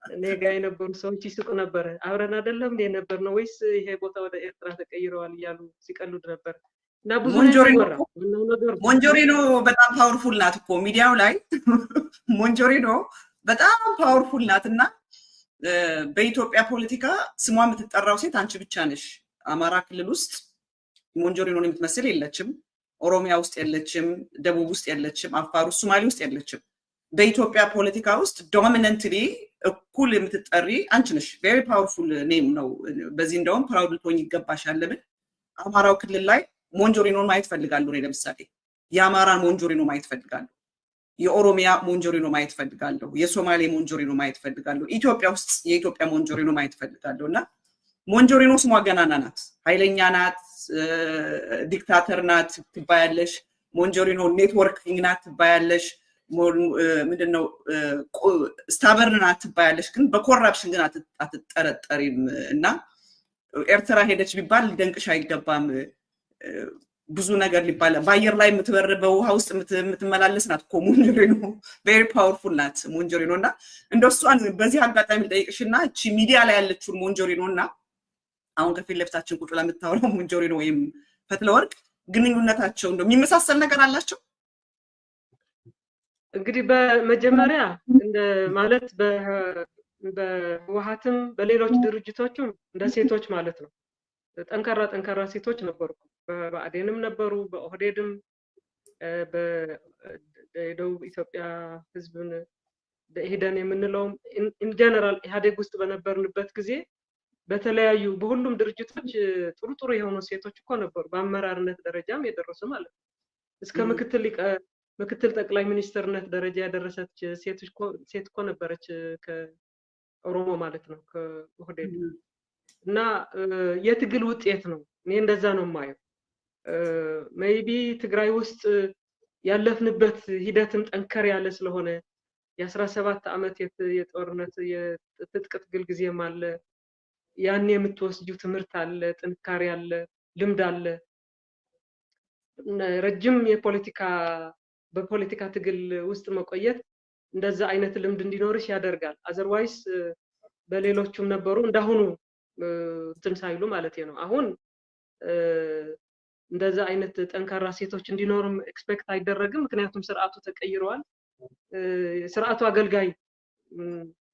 B: እኔ ጋር የነበሩ ሰዎች ይስቁ ነበር። አብረን አይደለም እንደ ነበር ነው ወይስ ይሄ ቦታ ወደ ኤርትራ ተቀይረዋል እያሉ ሲቀልዱ ነበር። እና ብዙ
A: ሞንጆሪኖ በጣም powerful ናት እኮ ሚዲያው ላይ ሞንጆሪኖ በጣም powerful ናት። እና በኢትዮጵያ ፖለቲካ ስሟ የምትጠራው ሴት አንቺ ብቻ ነሽ። አማራ ክልል ውስጥ ሞንጆሪኖን የምትመስል የለችም። ኦሮሚያ ውስጥ የለችም። ደቡብ ውስጥ የለችም። አፋር ውስጥ፣ ሶማሌ ውስጥ የለችም። በኢትዮጵያ ፖለቲካ ውስጥ dominantly እኩል የምትጠሪ አንቺ ነሽ። Very powerful name ነው። በዚህ እንደውም proud ልትሆኝ ይገባሻል። ለምን አማራው ክልል ላይ ሞንጆሪኖን ማየት ፈልጋለሁ። እኔ ለምሳሌ የአማራን ሞንጆሪኖ ማየት ፈልጋለሁ። የኦሮሚያ ሞንጆሪኖ ማየት ፈልጋለሁ። የሶማሌ ሞንጆሪኖ ማየት ፈልጋለሁ። ኢትዮጵያ ውስጥ የኢትዮጵያ ሞንጆሪኖ ማየት ፈልጋለሁ። እና ሞንጆሪኖ ስሟ ገናና ናት፣ ኃይለኛ ናት፣ dictator ናት ትባያለሽ። ሞንጆሪኖ networking ናት ትባያለሽ። ምንድነው stubborn ናት ትባያለሽ። ግን በ corruption ግን አትጠረጠሪም። እና ኤርትራ ሄደች ቢባል ሊደንቅሽ አይገባም። ብዙ ነገር ሊባል በአየር ላይ የምትበር በውሃ ውስጥ የምትመላለስ ናት እኮ ሞንጆሪኖ። Very powerful ናት ሞንጆሪኖ። እና እንደሷን በዚህ አጋጣሚ ልጠይቅሽና እቺ ሚዲያ ላይ ያለችውን ሞንጆሪኖ እና አሁን ከፊት ለፊታችን ቁጭ ለምታወራው ሞንጆሪኖ ወይም ፈትለወርቅ ግንኙነታቸው እንደው የሚመሳሰል ነገር አላቸው?
B: እንግዲህ በመጀመሪያ እንደ ማለት በህወሓትም በሌሎች ድርጅቶችም እንደ ሴቶች ማለት ነው ጠንካራ ጠንካራ ሴቶች ነበሩ። በብአዴንም ነበሩ፣ በኦህዴድም፣ በደቡብ ኢትዮጵያ ህዝብን ደኢህዴን የምንለውም in general ኢህአዴግ ውስጥ በነበርንበት ጊዜ በተለያዩ በሁሉም ድርጅቶች ጥሩ ጥሩ የሆኑ ሴቶች እኮ ነበሩ፣ በአመራርነት ደረጃም የደረሱ ማለት ነው። እስከ ምክትል ጠቅላይ ሚኒስትርነት ደረጃ ያደረሰች ሴት እኮ ነበረች ከኦሮሞ ማለት ነው ከኦህዴድ። እና የትግል ውጤት ነው። እኔ እንደዛ ነው የማየው። Maybe ትግራይ ውስጥ ያለፍንበት ሂደትም ጠንከር ያለ ስለሆነ የ17 ዓመት የጦርነት የትጥቅ ትግል ጊዜም አለ። ያን የምትወስጂው ትምህርት አለ፣ ጥንካሬ አለ፣ ልምድ አለ። ረጅም የፖለቲካ በፖለቲካ ትግል ውስጥ መቆየት እንደዛ አይነት ልምድ እንዲኖርሽ ያደርጋል። Otherwise በሌሎቹም ነበሩ እንዳሁኑ እንትን ሳይሉ ማለት ነው። አሁን እንደዛ አይነት ጠንካራ ሴቶች እንዲኖሩም expect አይደረግም። ምክንያቱም ስርዓቱ ተቀይሯል። ስርዓቱ አገልጋይ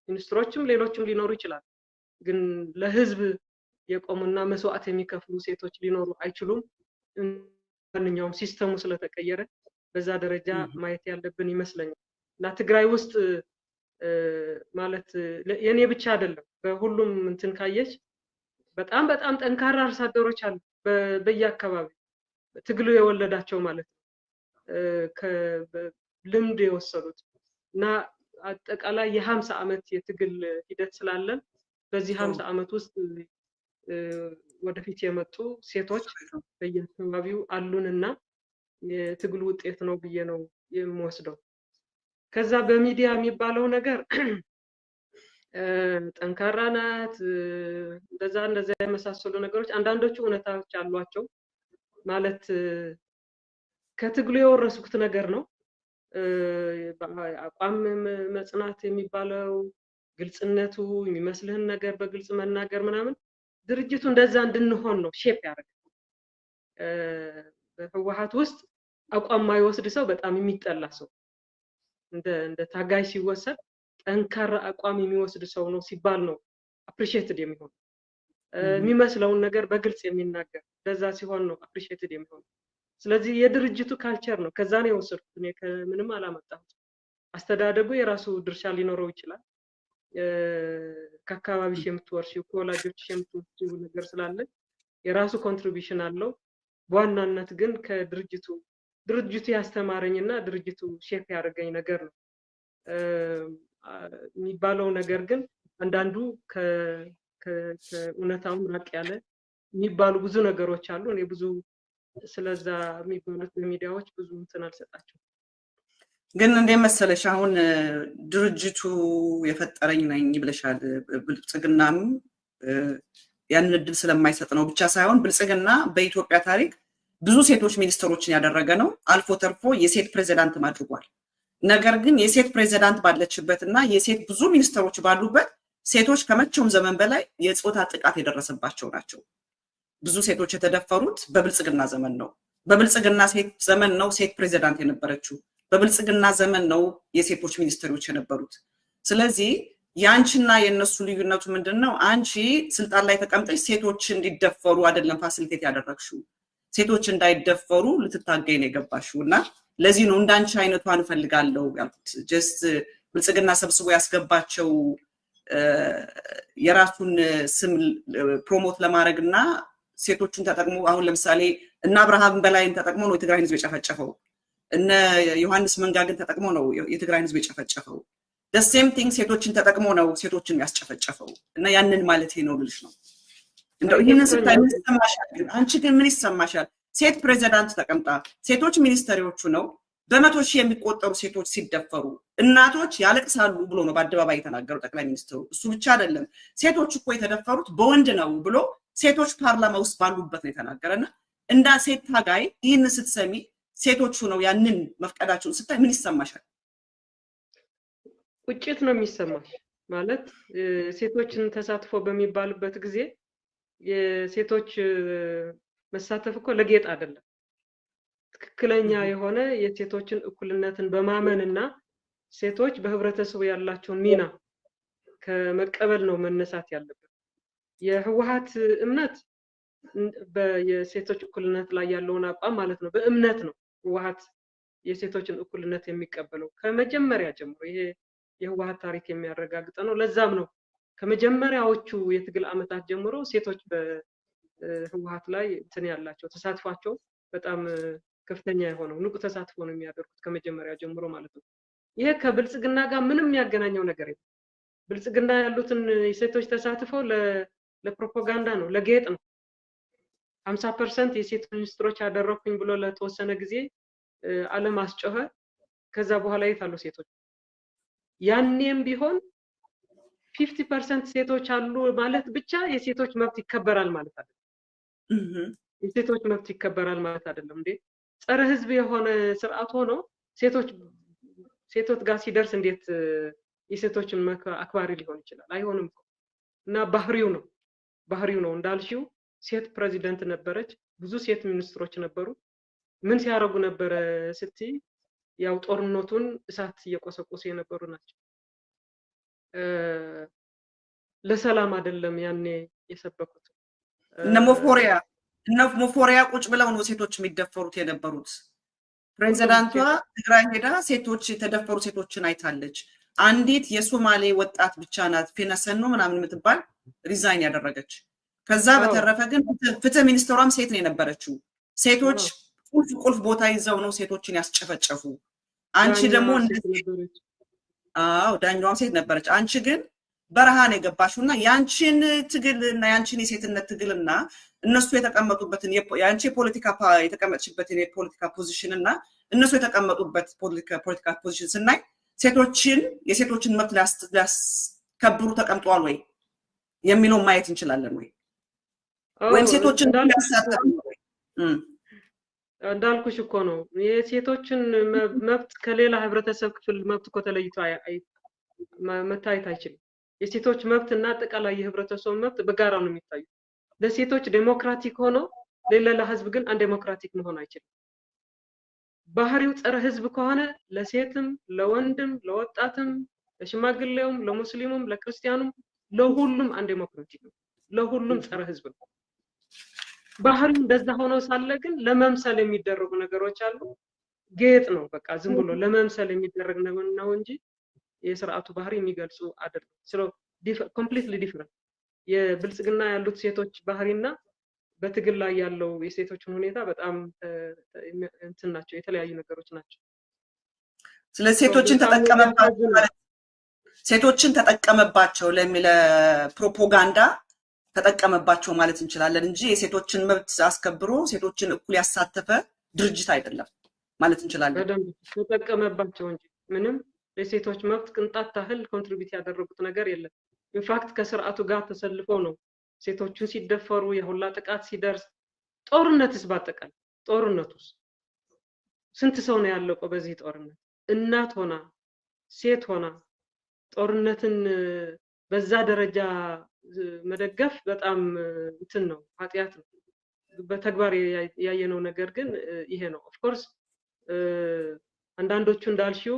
B: ሚኒስትሮችም ሌሎችም ሊኖሩ ይችላል። ግን ለህዝብ የቆሙና መስዋዕት የሚከፍሉ ሴቶች ሊኖሩ አይችሉም። ማንኛውም system ኡ ስለተቀየረ በዛ ደረጃ ማየት ያለብን ይመስለኛል። እና ትግራይ ውስጥ ማለት የኔ ብቻ አይደለም፣ በሁሉም እንትን ካየች በጣም በጣም ጠንካራ አርሶ አደሮች አሉ በየአካባቢው ትግሉ የወለዳቸው ማለት ነው፣ ከልምድ የወሰዱት። እና አጠቃላይ የ50 ዓመት የትግል ሂደት ስላለን በዚህ 50 ዓመት ውስጥ ወደፊት የመጡ ሴቶች በየአካባቢው አሉንና የትግሉ ውጤት ነው ብዬ ነው የምወስደው። ከዛ በሚዲያ የሚባለው ነገር ጠንካራ ናት እንደዛ እንደዛ የመሳሰሉ ነገሮች አንዳንዶቹ እውነታዎች አሏቸው። ማለት ከትግሉ የወረስኩት ነገር ነው። አቋም መጽናት የሚባለው ግልጽነቱ፣ የሚመስልህን ነገር በግልጽ መናገር ምናምን ድርጅቱ እንደዛ እንድንሆን ነው shape ያደረገው። በህወሓት ውስጥ አቋም ማይወስድ ሰው በጣም የሚጠላ ሰው እንደ ታጋይ ሲወሰድ ጠንካራ አቋም የሚወስድ ሰው ነው ሲባል ነው appreciated የሚሆነው። የሚመስለውን ነገር በግልጽ የሚናገር ለዛ ሲሆን ነው appreciated የሚሆነው። ስለዚህ የድርጅቱ culture ነው፣ ከዛ ነው የወሰድኩት እኔ ከምንም አላመጣሁት። አስተዳደጉ የራሱ ድርሻ ሊኖረው ይችላል። ከአካባቢሽ የምትወርሺው ከወላጆችሽ የምትወርሺው ነገር ስላለ የራሱ contribution አለው። በዋናነት ግን ከድርጅቱ ድርጅቱ ያስተማረኝና ድርጅቱ shape ያደረገኝ ነገር ነው የሚባለው ነገር ግን አንዳንዱ ከእውነታውም ራቅ ያለ የሚባሉ ብዙ ነገሮች አሉ። እኔ ብዙ ስለዛ የሚባሉት በሚዲያዎች ብዙ እንትን አልሰጣቸውም።
A: ግን እንዴት መሰለሽ አሁን ድርጅቱ የፈጠረኝ ነኝ ብለሻል። ብልጽግናም ያንን እድል ስለማይሰጥ ነው ብቻ ሳይሆን ብልጽግና በኢትዮጵያ ታሪክ ብዙ ሴቶች ሚኒስትሮችን ያደረገ ነው። አልፎ ተርፎ የሴት ፕሬዚዳንትም አድርጓል። ነገር ግን የሴት ፕሬዚዳንት ባለችበት እና የሴት ብዙ ሚኒስትሮች ባሉበት ሴቶች ከመቼውም ዘመን በላይ የጾታ ጥቃት የደረሰባቸው ናቸው። ብዙ ሴቶች የተደፈሩት በብልጽግና ዘመን ነው። በብልጽግና ሴት ዘመን ነው ሴት ፕሬዚዳንት የነበረችው። በብልጽግና ዘመን ነው የሴቶች ሚኒስትሮች የነበሩት። ስለዚህ የአንቺና የእነሱ ልዩነቱ ምንድን ነው? አንቺ ስልጣን ላይ ተቀምጠሽ ሴቶች እንዲደፈሩ አይደለም facilitate ያደረግሽው፣ ሴቶች እንዳይደፈሩ ልትታገይ ነው የገባሽው። እና ለዚህ ነው እንዳንቺ አይነቷን እፈልጋለሁ ያልኩት። Just ብልጽግና ሰብስቦ ያስገባቸው የራሱን ስም promote ለማድረግ እና ሴቶቹን ተጠቅሞ፣ አሁን ለምሳሌ እነ አብርሃም በላይን ተጠቅሞ ነው የትግራይን ህዝብ የጨፈጨፈው። እነ ዮሐንስ መንጋግን ተጠቅሞ ነው የትግራይን ህዝብ የጨፈጨፈው። Same thing ሴቶችን ተጠቅሞ ነው ሴቶችን ያስጨፈጨፈው። እና ያንን ማለት ነው ልልሽ ነው። እንደው ይህንን ስታይ ምን ይሰማሻል? ግን አንቺ ግን ምን ይሰማሻል? ሴት ፕሬዚዳንት ተቀምጣ፣ ሴቶች ሚኒስተሪዎቹ ነው፣ በ100,000 የሚቆጠሩ ሴቶች ሲደፈሩ እናቶች ያለቅሳሉ ብሎ ነው በአደባባይ የተናገረው ጠቅላይ ሚኒስትሩ። እሱ ብቻ አይደለም፣ ሴቶች እኮ የተደፈሩት በወንድ ነው ብሎ ሴቶች ፓርላማ ውስጥ ባሉበት ነው የተናገረ። እና እንደ ሴት ታጋይ ይህን ስትሰሚ፣ ሴቶቹ ነው ያንን መፍቀዳቸውን ስታይ ምን ይሰማሻል?
B: ቁጭት ነው የሚሰማሽ። ማለት ሴቶችን ተሳትፎ በሚባልበት ጊዜ የሴቶች መሳተፍ እኮ ለጌጥ አይደለም። ትክክለኛ የሆነ የሴቶችን እኩልነትን በማመን እና ሴቶች በህብረተሰቡ ያላቸውን ሚና ከመቀበል ነው መነሳት ያለበት። የህወሀት እምነት የሴቶች እኩልነት ላይ ያለውን አቋም ማለት ነው፣ በእምነት ነው ህወሀት የሴቶችን እኩልነት የሚቀበለው ከመጀመሪያ ጀምሮ። ይሄ የህወሀት ታሪክ የሚያረጋግጠ ነው። ለዛም ነው ከመጀመሪያዎቹ የትግል ዓመታት ጀምሮ ሴቶች በህወሀት ላይ እንትን ያላቸው ተሳትፏቸው በጣም ከፍተኛ የሆነው፣ ንቁ ተሳትፎ ነው የሚያደርጉት ከመጀመሪያ ጀምሮ ማለት ነው። ይሄ ከብልጽግና ጋር ምንም የሚያገናኘው ነገር የለም። ብልጽግና ያሉትን የሴቶች ተሳትፎ ለፕሮፓጋንዳ ነው፣ ለጌጥ ነው። 50% የሴት ሚኒስትሮች ያደረኩኝ ብሎ ለተወሰነ ጊዜ ዓለም አስጮኸ። ከዛ በኋላ የት አሉ ሴቶች? ያኔም ቢሆን 50% ሴቶች አሉ ማለት ብቻ የሴቶች መብት ይከበራል ማለት አይደለም። የሴቶች መብት ይከበራል ማለት አይደለም። እንዴ፣ ጸረ ህዝብ የሆነ ስርዓት ሆኖ ሴቶች ጋር ሲደርስ እንዴት የሴቶችን አክባሪ ሊሆን ይችላል? አይሆንም እኮ። እና ባህሪው ነው እንዳልሽው ሴት ፕሬዚደንት ነበረች፣ ብዙ ሴት ሚኒስትሮች ነበሩ። ምን ሲያደርጉ ነበረ ስትይ ያው ጦርነቱን እሳት እየቆሰቆሱ የነበሩ ናቸው። ለሰላም አይደለም ያኔ የሰበኩት።
A: እነ ሞፎሪያ ቁጭ ብለው ነው ሴቶች የሚደፈሩት የነበሩት። ፕሬዚዳንቷ ትግራይ ሄዳ ሴቶች የተደፈሩ ሴቶችን አይታለች። አንዲት የሶማሌ ወጣት ብቻ ናት ፌነሰኖ ምናምን የምትባል resign ያደረገች። ከዛ በተረፈ ግን ፍትህ ሚኒስትሯም ሴት ነው የነበረችው። ሴቶች ቁልፍ ቁልፍ ቦታ ይዘው ነው ሴቶችን ያስጨፈጨፉ። አንቺ ደግሞ፣ አዎ፣ ዳኛዋም ሴት ነበረች። አንቺ ግን በረሃ ነው የገባሽው። እና የአንቺን ትግል እና የአንቺን የሴትነት ትግልና እነሱ የተቀመጡበትን የአንቺ የፖለቲካ የተቀመጥሽበትን የፖለቲካ position እና እነሱ የተቀመጡበት ፖለቲካ position ስናይ የሴቶችን መብት ሊያስከብሩ ተቀምጠዋል ወይ የሚለውን ማየት እንችላለን ወይ? ወይም ሴቶችን ሊያሳተፉ ወይ?
B: እንዳልኩሽ እኮ ነው፣ የሴቶችን መብት ከሌላ ህብረተሰብ ክፍል መብት እኮ ተለይቶ መታየት አይችልም። የሴቶች መብት እና አጠቃላይ የህብረተሰቡ መብት በጋራ ነው የሚታዩ። ለሴቶች ዴሞክራቲክ ሆኖ ለሌላ ህዝብ ግን undemocratic መሆን አይችልም። ባህሪው ጸረ ህዝብ ከሆነ ለሴትም፣ ለወንድም፣ ለወጣትም፣ ለሽማግሌውም፣ ለሙስሊሙም፣ ለክርስቲያኑም፣ ለሁሉም undemocratic ነው። ለሁሉም ጸረ ህዝብ ነው። ባህሪው እንደዛ ሆኖ ሳለ ግን ለመምሰል የሚደረጉ ነገሮች አሉ። ጌጥ ነው፣ በቃ ዝም ብሎ ለመምሰል የሚደረግ ነው እንጂ የስርዓቱ ባህሪ የሚገልጹ አይደለም። ስለ completely different የብልጽግና ያሉት ሴቶች ባህሪና በትግል ላይ ያለው የሴቶችን ሁኔታ በጣም እንትን ናቸው፣ የተለያዩ ነገሮች ናቸው።
A: ስለዚህ ሴቶችን ተጠቀመባቸው ማለት ሴቶችን ተጠቀመባቸው ለሚለ ፕሮፓጋንዳ ተጠቀመባቸው ማለት እንችላለን እንጂ የሴቶችን መብት አስከብሮ ሴቶችን እኩል ያሳተፈ ድርጅት አይደለም ማለት እንችላለን።
B: በደንብ ተጠቀመባቸው እንጂ ምንም ለሴቶች መብት ቅንጣት ታህል contribute ያደረጉት ነገር የለም። In fact ከስርዓቱ ጋር ተሰልፈው ነው ሴቶቹን ሲደፈሩ፣ የሁላ ጥቃት ሲደርስ፣ ጦርነትስ ባጠቃላይ ጦርነቱስ ስንት ሰው ነው ያለቀው በዚህ ጦርነት? እናት ሆና ሴት ሆና ጦርነትን በዛ ደረጃ መደገፍ በጣም እንትን ነው፣ ኃጢአት ነው። በተግባር ያየነው ነገር ግን ይሄ ነው። Of course አንዳንዶቹ እንዳልሽው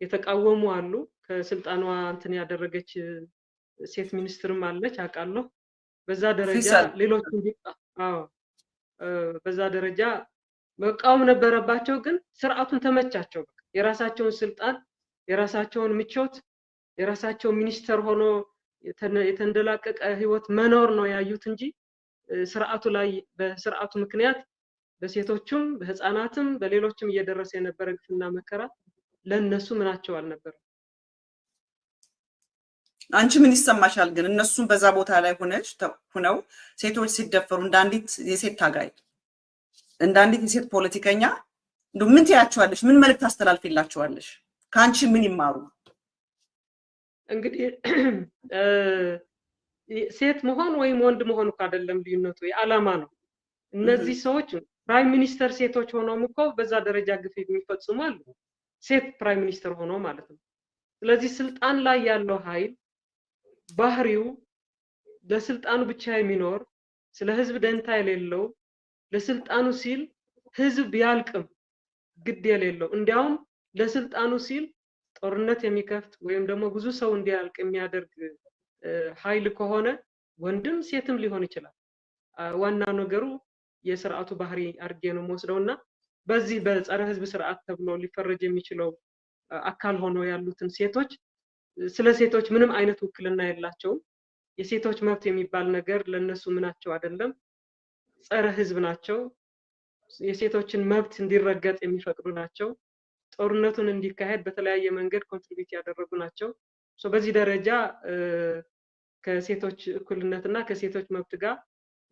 B: የተቃወሙ አሉ። ከስልጣኗ እንትን ያደረገች ሴት ሚኒስትርም አለች አውቃለሁ። በዛ ደረጃ ሌሎቹም አዎ በዛ ደረጃ መቃወም ነበረባቸው። ግን ስርዓቱን ተመቻቸው። በቃ የራሳቸውን ስልጣን፣ የራሳቸውን ምቾት፣ የራሳቸው ሚኒስተር ሆኖ የተንደላቀቀ ህይወት መኖር ነው ያዩት እንጂ ስርዓቱ ላይ በስርዓቱ ምክንያት በሴቶቹም በህፃናትም በሌሎችም እየደረሰ የነበረ ግፍና መከራ ለነሱ ምናቸው አልነበረም።
A: አንቺ ምን ይሰማሻል ግን እነሱም በዛ ቦታ ላይ ሆነች ሆነው ሴቶች ሲደፈሩ እንደ አንዲት የሴት ታጋይ፣ እንደ አንዲት የሴት ፖለቲከኛ እንደው ምን ትያቸዋለሽ? ምን መልዕክት ታስተላልፊላቸዋለሽ? ከአንቺ ምን ይማሩ?
B: እንግዲህ ሴት መሆን ወይም ወንድ መሆን እኮ አይደለም ልዩነቱ፣ የዓላማ ነው። እነዚህ ሰዎች prime minister ሴቶች ሆነውም እኮ በዛ ደረጃ ግፍ የሚፈጽሙ አሉ። ሴት prime minister ሆኖ ማለት ነው። ስለዚህ ስልጣን ላይ ያለው ኃይል ባህሪው ለስልጣኑ ብቻ የሚኖር፣ ስለ ህዝብ ደንታ የሌለው፣ ለስልጣኑ ሲል ህዝብ ቢያልቅም ግድ የሌለው፣ እንዲያውም ለስልጣኑ ሲል ጦርነት የሚከፍት ወይም ደግሞ ብዙ ሰው እንዲያልቅ የሚያደርግ ኃይል ከሆነ ወንድም ሴትም ሊሆን ይችላል። ዋና ነገሩ የስርዓቱ ባህሪ አድርጌ ነው የምወስደውና በዚህ በጸረ ህዝብ ስርዓት ተብሎ ሊፈረጅ የሚችለው አካል ሆነው ያሉትን ሴቶች ስለ ሴቶች ምንም አይነት ውክልና የላቸውም። የሴቶች መብት የሚባል ነገር ለነሱ ምናቸው አይደለም። ጸረ ህዝብ ናቸው። የሴቶችን መብት እንዲረገጥ የሚፈቅዱ ናቸው። ጦርነቱን እንዲካሄድ በተለያየ መንገድ contribute ያደረጉ ናቸው። So በዚህ ደረጃ ከሴቶች እኩልነትና ከሴቶች መብት ጋር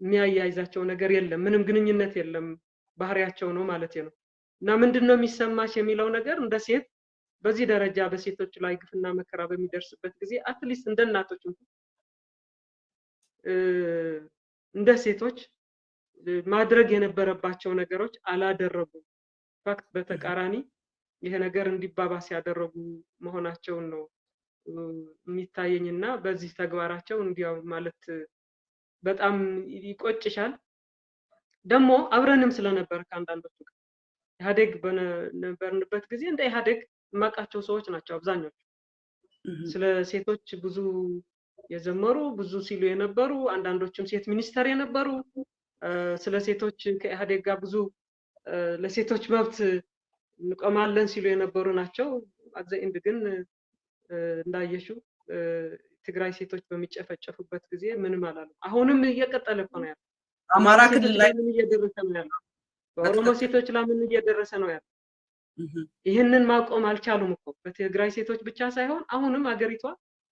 B: የሚያያይዛቸው ነገር የለም። ምንም ግንኙነት የለም። ባህሪያቸው ነው ማለት ነው። እና ምንድነው የሚሰማሽ የሚለው ነገር እንደ ሴት በዚህ ደረጃ በሴቶች ላይ ግፍና መከራ በሚደርስበት ጊዜ at least እንደ እናቶች እንደ ሴቶች ማድረግ የነበረባቸው ነገሮች አላደረጉም። Fact በተቃራኒ ይሄ ነገር እንዲባባስ ያደረጉ መሆናቸውን ነው የሚታየኝና በዚህ ተግባራቸው እንዲያው ማለት በጣም ይቆጭሻል። ደግሞ አብረንም ስለነበር ከአንዳንዶቹ ጋር ኢህአዴግ በነበርንበት ጊዜ እንደ ኢህአዴግ የማውቃቸው ሰዎች ናቸው አብዛኞቹ። ስለ ሴቶች ብዙ የዘመሩ፣ ብዙ ሲሉ የነበሩ፣ አንዳንዶችም ሴት ሚኒስተር የነበሩ፣ ስለ ሴቶች ከኢህአዴግ ጋር ብዙ ለሴቶች መብት እንቆማለን ሲሉ የነበሩ ናቸው። At the end ግን እንዳየሽው ትግራይ ሴቶች በሚጨፈጨፉበት ጊዜ ምንም አላለም። አሁንም እየቀጠለ እኮ ነው ያለው።
A: አማራ ክልል ላይ
B: ምን እየደረሰ ነው ያለው? በኦሮሞ ሴቶች ላይ ምን እየደረሰ ነው ያለው? ይህንን ማቆም አልቻሉም እኮ። በትግራይ ሴቶች ብቻ ሳይሆን አሁንም አገሪቷ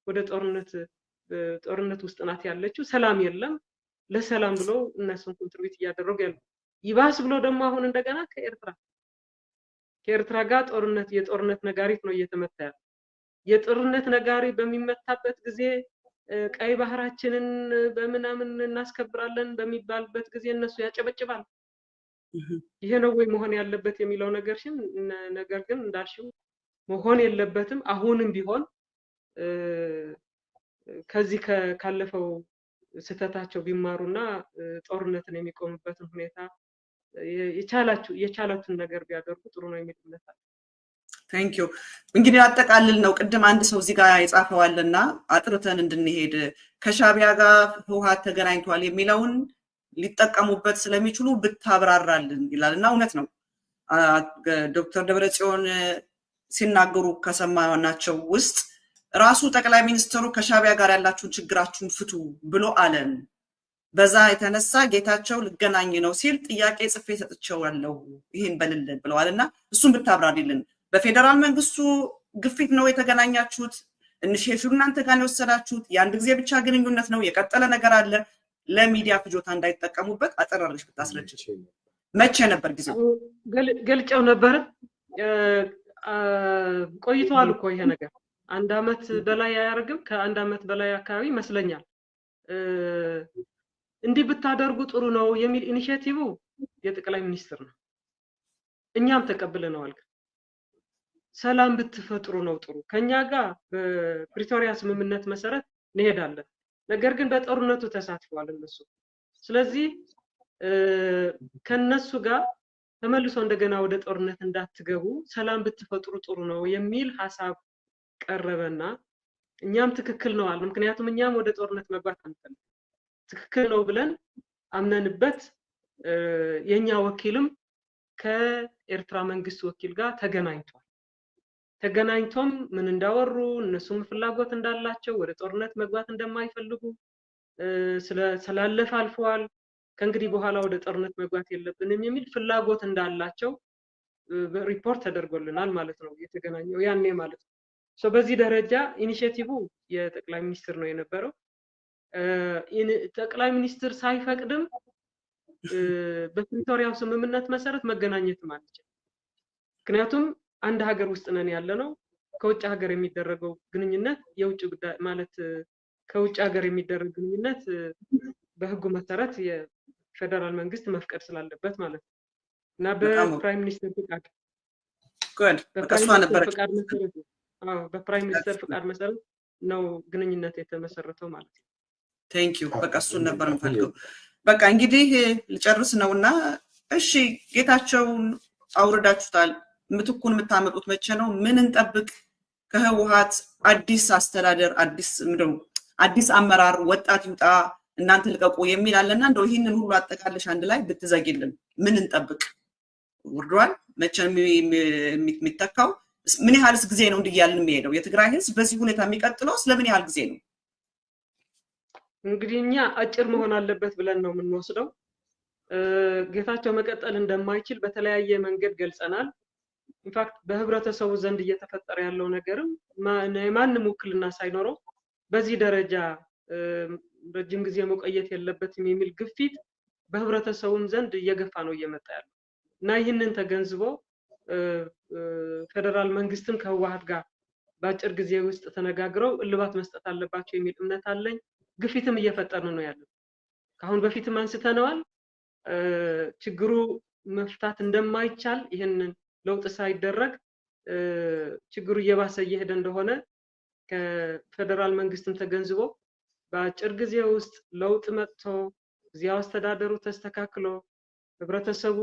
B: ወደ ጦርነት ውስጥ ናት ያለችው። ሰላም የለም። ለሰላም ብለው እነሱን contribute እያደረጉ ያሉ፣ ይባስ ብሎ ደግሞ አሁን እንደገና ከኤርትራ ጋር ጦርነት፣ የጦርነት ነጋሪት ነው እየተመታ ያለው። የጦርነት ነጋሪ በሚመታበት ጊዜ ቀይ ባህራችንን በምናምን እናስከብራለን በሚባልበት ጊዜ እነሱ ያጨበጭባሉ። ይሄ ነው ወይ መሆን ያለበት የሚለው ነገር ሽን ነገር ግን እንዳልሽው መሆን የለበትም። አሁንም ቢሆን ከዚህ ካለፈው ስህተታቸው ቢማሩና ጦርነትን የሚቆሙበትን ሁኔታ የቻላችሁትን ነገር ቢያደርጉ ጥሩ ነው የሚል እምነት አለ።
A: Thank you። እንግዲህ አጠቃልል ነው። ቅድም አንድ ሰው እዚህ ጋር የጻፈዋልና አጥርተን እንድንሄድ ከሻቢያ ጋር ህወሓት ተገናኝቷል የሚለውን ሊጠቀሙበት ስለሚችሉ ብታብራራልን ይላል። እና እውነት ነው፣ ዶክተር ደብረጽዮን ሲናገሩ ከሰማናቸው ውስጥ ራሱ ጠቅላይ ሚኒስትሩ ከሻቢያ ጋር ያላችሁን ችግራችሁን ፍቱ ብሎ አለን። በዛ የተነሳ ጌታቸው ልገናኝ ነው ሲል ጥያቄ ጽፌ ሰጥቼዋለሁ፣ ይህን በልልን ብለዋል። እና እሱን ብታብራሪልን። በፌዴራል መንግስቱ ግፊት ነው የተገናኛችሁት? Initiative እናንተ ጋር ነው የወሰዳችሁት? የአንድ ጊዜ ብቻ ግንኙነት ነው? የቀጠለ ነገር አለ? ለሚዲያ ፍጆታ እንዳይጠቀሙበት አጠር አድርገሽ ብታስረጅ። መቼ ነበር ጊዜው?
B: ገልጨው ነበር። ቆይተዋል እኮ ይሄ ነገር፣ አንድ አመት በላይ አያደርግም። ከ1 አመት በላይ አካባቢ ይመስለኛል። እንዲህ ብታደርጉ ጥሩ ነው የሚል initiative የጠቅላይ ሚኒስትር ነው። እኛም ተቀብለነዋል። ግን ሰላም ብትፈጥሩ ነው ጥሩ። ከኛ ጋር በፕሪቶሪያ ስምምነት መሰረት እንሄዳለን። ነገር ግን በጦርነቱ ተሳትፈዋል እነሱ። ስለዚህ ከነሱ ጋር ተመልሶ እንደገና ወደ ጦርነት እንዳትገቡ ሰላም ብትፈጥሩ ጥሩ ነው የሚል ሀሳብ ቀረበና እኛም ትክክል ነው አልን። ምክንያቱም እኛም ወደ ጦርነት መግባት አንፈልግም። ትክክል ነው ብለን አምነንበት የኛ ወኪልም ከኤርትራ መንግስት ወኪል ጋር ተገናኝቷል። ተገናኝቶም ምን እንዳወሩ፣ እነሱም ፍላጎት እንዳላቸው፣ ወደ ጦርነት መግባት እንደማይፈልጉ፣ ስላለፈ አልፈዋል፣ ከእንግዲህ በኋላ ወደ ጦርነት መግባት የለብንም የሚል ፍላጎት እንዳላቸው ሪፖርት ተደርጎልናል ማለት ነው። የተገናኘው ያኔ ማለት ነው። So በዚህ ደረጃ initiative የጠቅላይ ሚኒስትር ነው የነበረው። ጠቅላይ ሚኒስትር ሳይፈቅድም በፕሪቶሪያው ስምምነት መሰረት መገናኘትም አንችልም። ምክንያቱም አንድ ሀገር ውስጥ ነን ያለነው። ከውጭ ሀገር የሚደረገው ግንኙነት የውጭ ጉዳይ ማለት ከውጭ ሀገር የሚደረግ ግንኙነት በህጉ መሰረት የፌደራል መንግስት መፍቀድ ስላለበት ማለት ነው። እና በ prime minister ፍቃድ
A: Good፣ በቃ እሷ ነበረች።
B: ፍቃድ መሰረት፣ አዎ፣ በ prime minister ፍቃድ መሰረት ነው ግንኙነት የተመሰረተው ማለት ነው።
A: Thank you። በቃ እሱን ነበር የምፈልገው። በቃ እንግዲህ ልጨርስ ነውና፣ እሺ፣ ጌታቸውን አውርዳችሁታል። ምትኩን የምታመጡት መቼ ነው? ምን እንጠብቅ ከህወሓት? አዲስ አስተዳደር፣ አዲስ ምንድነው፣ አዲስ አመራር፣ ወጣት ይውጣ፣ እናንተ ልቀቁ የሚል አለና እንደው ይህንን ሁሉ አጠቃለሽ አንድ ላይ ብትዘጊልን። ምን እንጠብቅ? ወርዷል። መቼ ነው የሚተካው? ምን ያህልስ ጊዜ ነው እንዲህ እያልን የሚሄደው? የትግራይ ህዝብ በዚህ ሁኔታ የሚቀጥለው ስለምን ያህል ጊዜ ነው?
B: እንግዲህ እኛ አጭር መሆን አለበት ብለን ነው የምንወስደው። ጌታቸው መቀጠል እንደማይችል በተለያየ መንገድ ገልጸናል። In fact በህብረተሰቡ ዘንድ እየተፈጠረ ያለው ነገርም የማንም ውክልና ሳይኖረው በዚህ ደረጃ ረጅም ጊዜ መቆየት የለበትም የሚል ግፊት በህብረተሰቡም ዘንድ እየገፋ ነው እየመጣ ያለው። እና ይህንን ተገንዝቦ ፌደራል መንግስትም ከህወሓት ጋር በአጭር ጊዜ ውስጥ ተነጋግረው እልባት መስጠት አለባቸው የሚል እምነት አለኝ። ግፊትም እየፈጠርን ነው ያለው። ከአሁን በፊትም አንስተነዋል። ችግሩ መፍታት እንደማይቻል፣ ይህንን ለውጥ ሳይደረግ ችግሩ እየባሰ እየሄደ እንደሆነ ከፌደራል መንግስትም ተገንዝቦ በአጭር ጊዜ ውስጥ ለውጥ መጥቶ ጊዜያዊ አስተዳደሩ ተስተካክሎ ህብረተሰቡ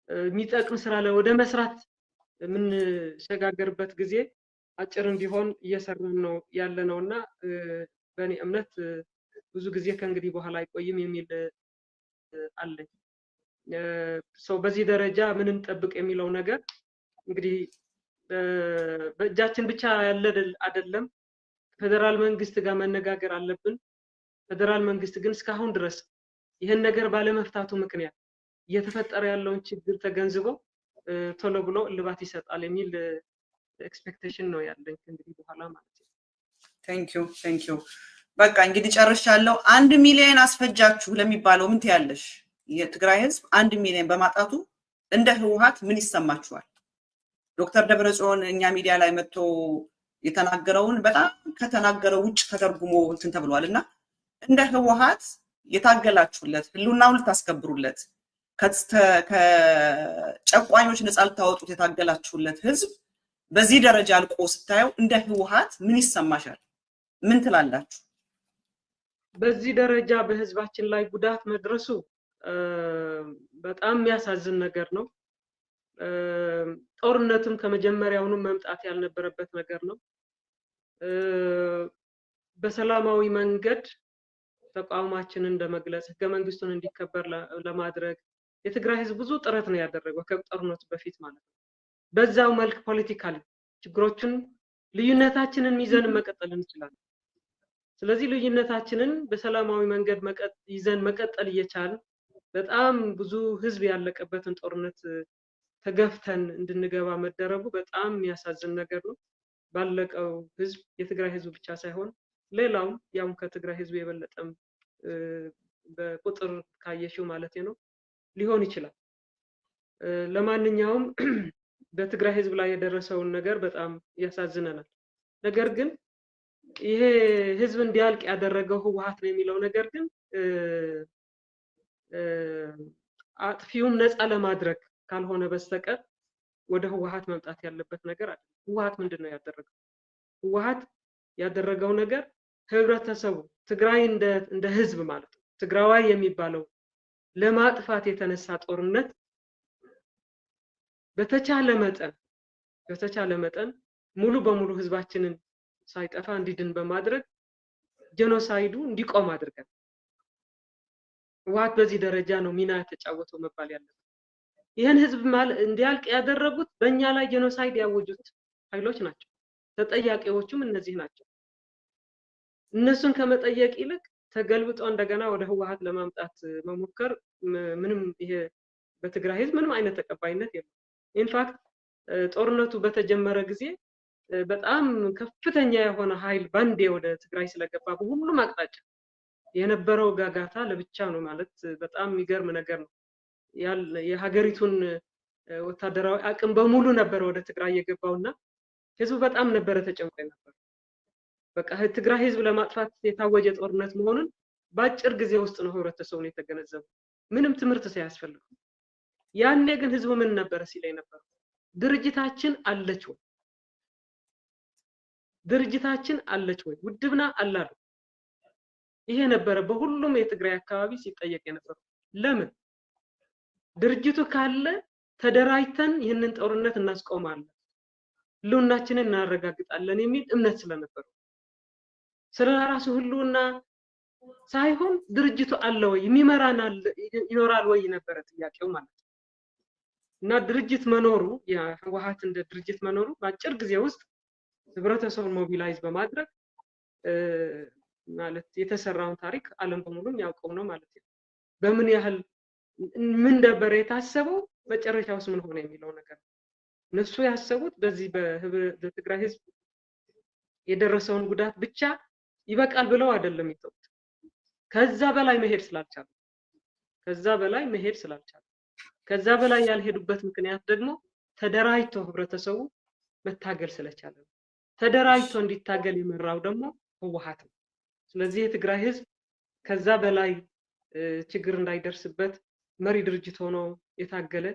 B: የሚጠቅም ስራ ወደ መስራት የምንሸጋገርበት ጊዜ አጭር እንዲሆን እየሰራን ነው ያለ ነውና በእኔ እምነት ብዙ ጊዜ ከእንግዲህ በኋላ አይቆይም የሚል አለኝ። So በዚህ ደረጃ ምን እንጠብቅ የሚለው ነገር እንግዲህ በእጃችን ብቻ ያለ አይደለም። ፌደራል መንግስት ጋር መነጋገር አለብን። ፌደራል መንግስት ግን እስካሁን ድረስ ይህን ነገር ባለመፍታቱ ምክንያት እየተፈጠረ ያለውን ችግር ተገንዝቦ ቶሎ ብሎ እልባት ይሰጣል የሚል expectation ነው ያለኝ ከእንግዲህ በኋላ ማለት ነው።
A: Thank you, thank you። በቃ እንግዲህ ጨርሻለሁ። 1 ሚሊዮን አስፈጃችሁ ለሚባለው ምን ትያለሽ? የትግራይ ህዝብ 1 ሚሊዮን በማጣቱ እንደ ህወሓት ምን ይሰማችኋል? ዶክተር ደብረጽዮን እኛ ሚዲያ ላይ መጥቶ የተናገረውን በጣም ከተናገረው ውጭ ተተርጉሞ እንትን ተብሏል። እና እንደ ህወሓት የታገላችሁለት፣ ህልውናውን ልታስከብሩለት፣ ከጨቋኞች ነፃ ልታወጡት የታገላችሁለት ህዝብ በዚህ ደረጃ አልቆ ስታየው እንደ ህወሓት ምን ይሰማሻል? ምን ትላላችሁ?
B: በዚህ ደረጃ በህዝባችን ላይ ጉዳት መድረሱ በጣም የሚያሳዝን ነገር ነው። ጦርነቱም ከመጀመሪያውኑ መምጣት ያልነበረበት ነገር ነው። በሰላማዊ መንገድ ተቋማችንን እንደመግለጽ ህገ መንግስቱን እንዲከበር ለማድረግ የትግራይ ህዝብ ብዙ ጥረት ነው ያደረገው ከጦርነቱ በፊት ማለት ነው። በዛው መልክ politically ችግሮችን ልዩነታችንን ይዘን መቀጠል እንችላለን። ስለዚህ ልዩነታችንን በሰላማዊ መንገድ ይዘን መቀጠል እየቻልን በጣም ብዙ ህዝብ ያለቀበትን ጦርነት ተገፍተን እንድንገባ መደረጉ በጣም የሚያሳዝን ነገር ነው። ባለቀው ህዝብ የትግራይ ህዝብ ብቻ ሳይሆን ሌላውም ያው ከትግራይ ህዝብ የበለጠም በቁጥር ካየሽው ማለት ነው ሊሆን ይችላል። ለማንኛውም በትግራይ ህዝብ ላይ የደረሰውን ነገር በጣም ያሳዝነናል። ነገር ግን ይሄ ህዝብ እንዲያልቅ ያደረገው ህወሓት ነው የሚለው ነገር ግን አጥፊውም ነፃ ለማድረግ ካልሆነ በስተቀር ወደ ህወሓት መምጣት ያለበት ነገር አይደለም። ህወሓት ምንድነው ያደረገው? ህወሓት ያደረገው ነገር ህብረተሰቡ ትግራይ እንደ ህዝብ ማለት ነው ትግራዋይ የሚባለው ለማጥፋት የተነሳ ጦርነት በተቻለ መጠን ሙሉ በሙሉ ህዝባችንን ሳይጠፋ እንዲድን በማድረግ ጄኖሳይዱ እንዲቆም አድርገን ህወሓት በዚህ ደረጃ ነው ሚና የተጫወተው መባል ያለበት። ይሄን ህዝብ እንዲያልቅ ያደረጉት በእኛ ላይ genocide ያወጁት ኃይሎች ናቸው። ተጠያቂዎቹም እነዚህ ናቸው። እነሱን ከመጠየቅ ይልቅ ተገልብጦ እንደገና ወደ ህወሓት ለማምጣት መሞከር ምንም ይሄ በትግራይ ህዝብ ምንም አይነት ተቀባይነት የለውም። in fact ጦርነቱ በተጀመረ ጊዜ በጣም ከፍተኛ የሆነ ኃይል ባንዴ ወደ ትግራይ ስለገባ በሁሉም አቅጣጫ የነበረው ጋጋታ ለብቻ ነው ማለት በጣም የሚገርም ነገር ነው። የሀገሪቱን ወታደራዊ አቅም በሙሉ ነበር ወደ ትግራይ የገባውና ህዝቡ በጣም ነበር ተጨንቆ ነበር። በቃ ትግራይ ህዝብ ለማጥፋት የታወጀ ጦርነት መሆኑን ባጭር ጊዜ ውስጥ ነው ህብረተሰቡን የተገነዘበው ምንም ትምህርት ሳያስፈልገው። ያኔ ግን ህዝቡ ምን ነበር ሲል ነበር? ድርጅታችን አለች ወይ? ድርጅታችን አለች ወይ? ውድብና አላሉ። ይሄ ነበር በሁሉም የትግራይ አካባቢ ሲጠየቅ የነበረው። ለምን ድርጅቱ ካለ ተደራጅተን ይህንን ጦርነት እናስቆማለን፣ ህልውናችንን እናረጋግጣለን የሚል እምነት ስለነበረው ስለራሱ ህልውና ሳይሆን ድርጅቱ አለ ወይ የሚመራን ይኖራል ወይ ነበር ጥያቄው ማለት ነው። እና ድርጅት መኖሩ የህወሓት እንደ ድርጅት መኖሩ በአጭር ጊዜ ውስጥ ህብረተሰቡን mobilize በማድረግ ማለት የተሰራውን ታሪክ ዓለም በሙሉ የሚያውቀው ነው ማለት ነው። በምን ያህል ምን ነበር የታሰበው መጨረሻውስ ምን ሆነ የሚለው ነገር እነሱ ያሰቡት በዚህ በትግራይ ህዝብ የደረሰውን ጉዳት ብቻ ይበቃል ብለው አይደለም የተውት። ከዛ በላይ መሄድ ስላልቻሉ ከዛ በላይ ያልሄዱበት ምክንያት ደግሞ ተደራጅቶ ህብረተሰቡ መታገል ስለቻለ ተደራጅቶ እንዲታገል የመራው ደግሞ ህወሓት ነው። ስለዚህ የትግራይ ህዝብ ከዛ በላይ ችግር እንዳይደርስበት መሪ ድርጅት ሆኖ የታገለ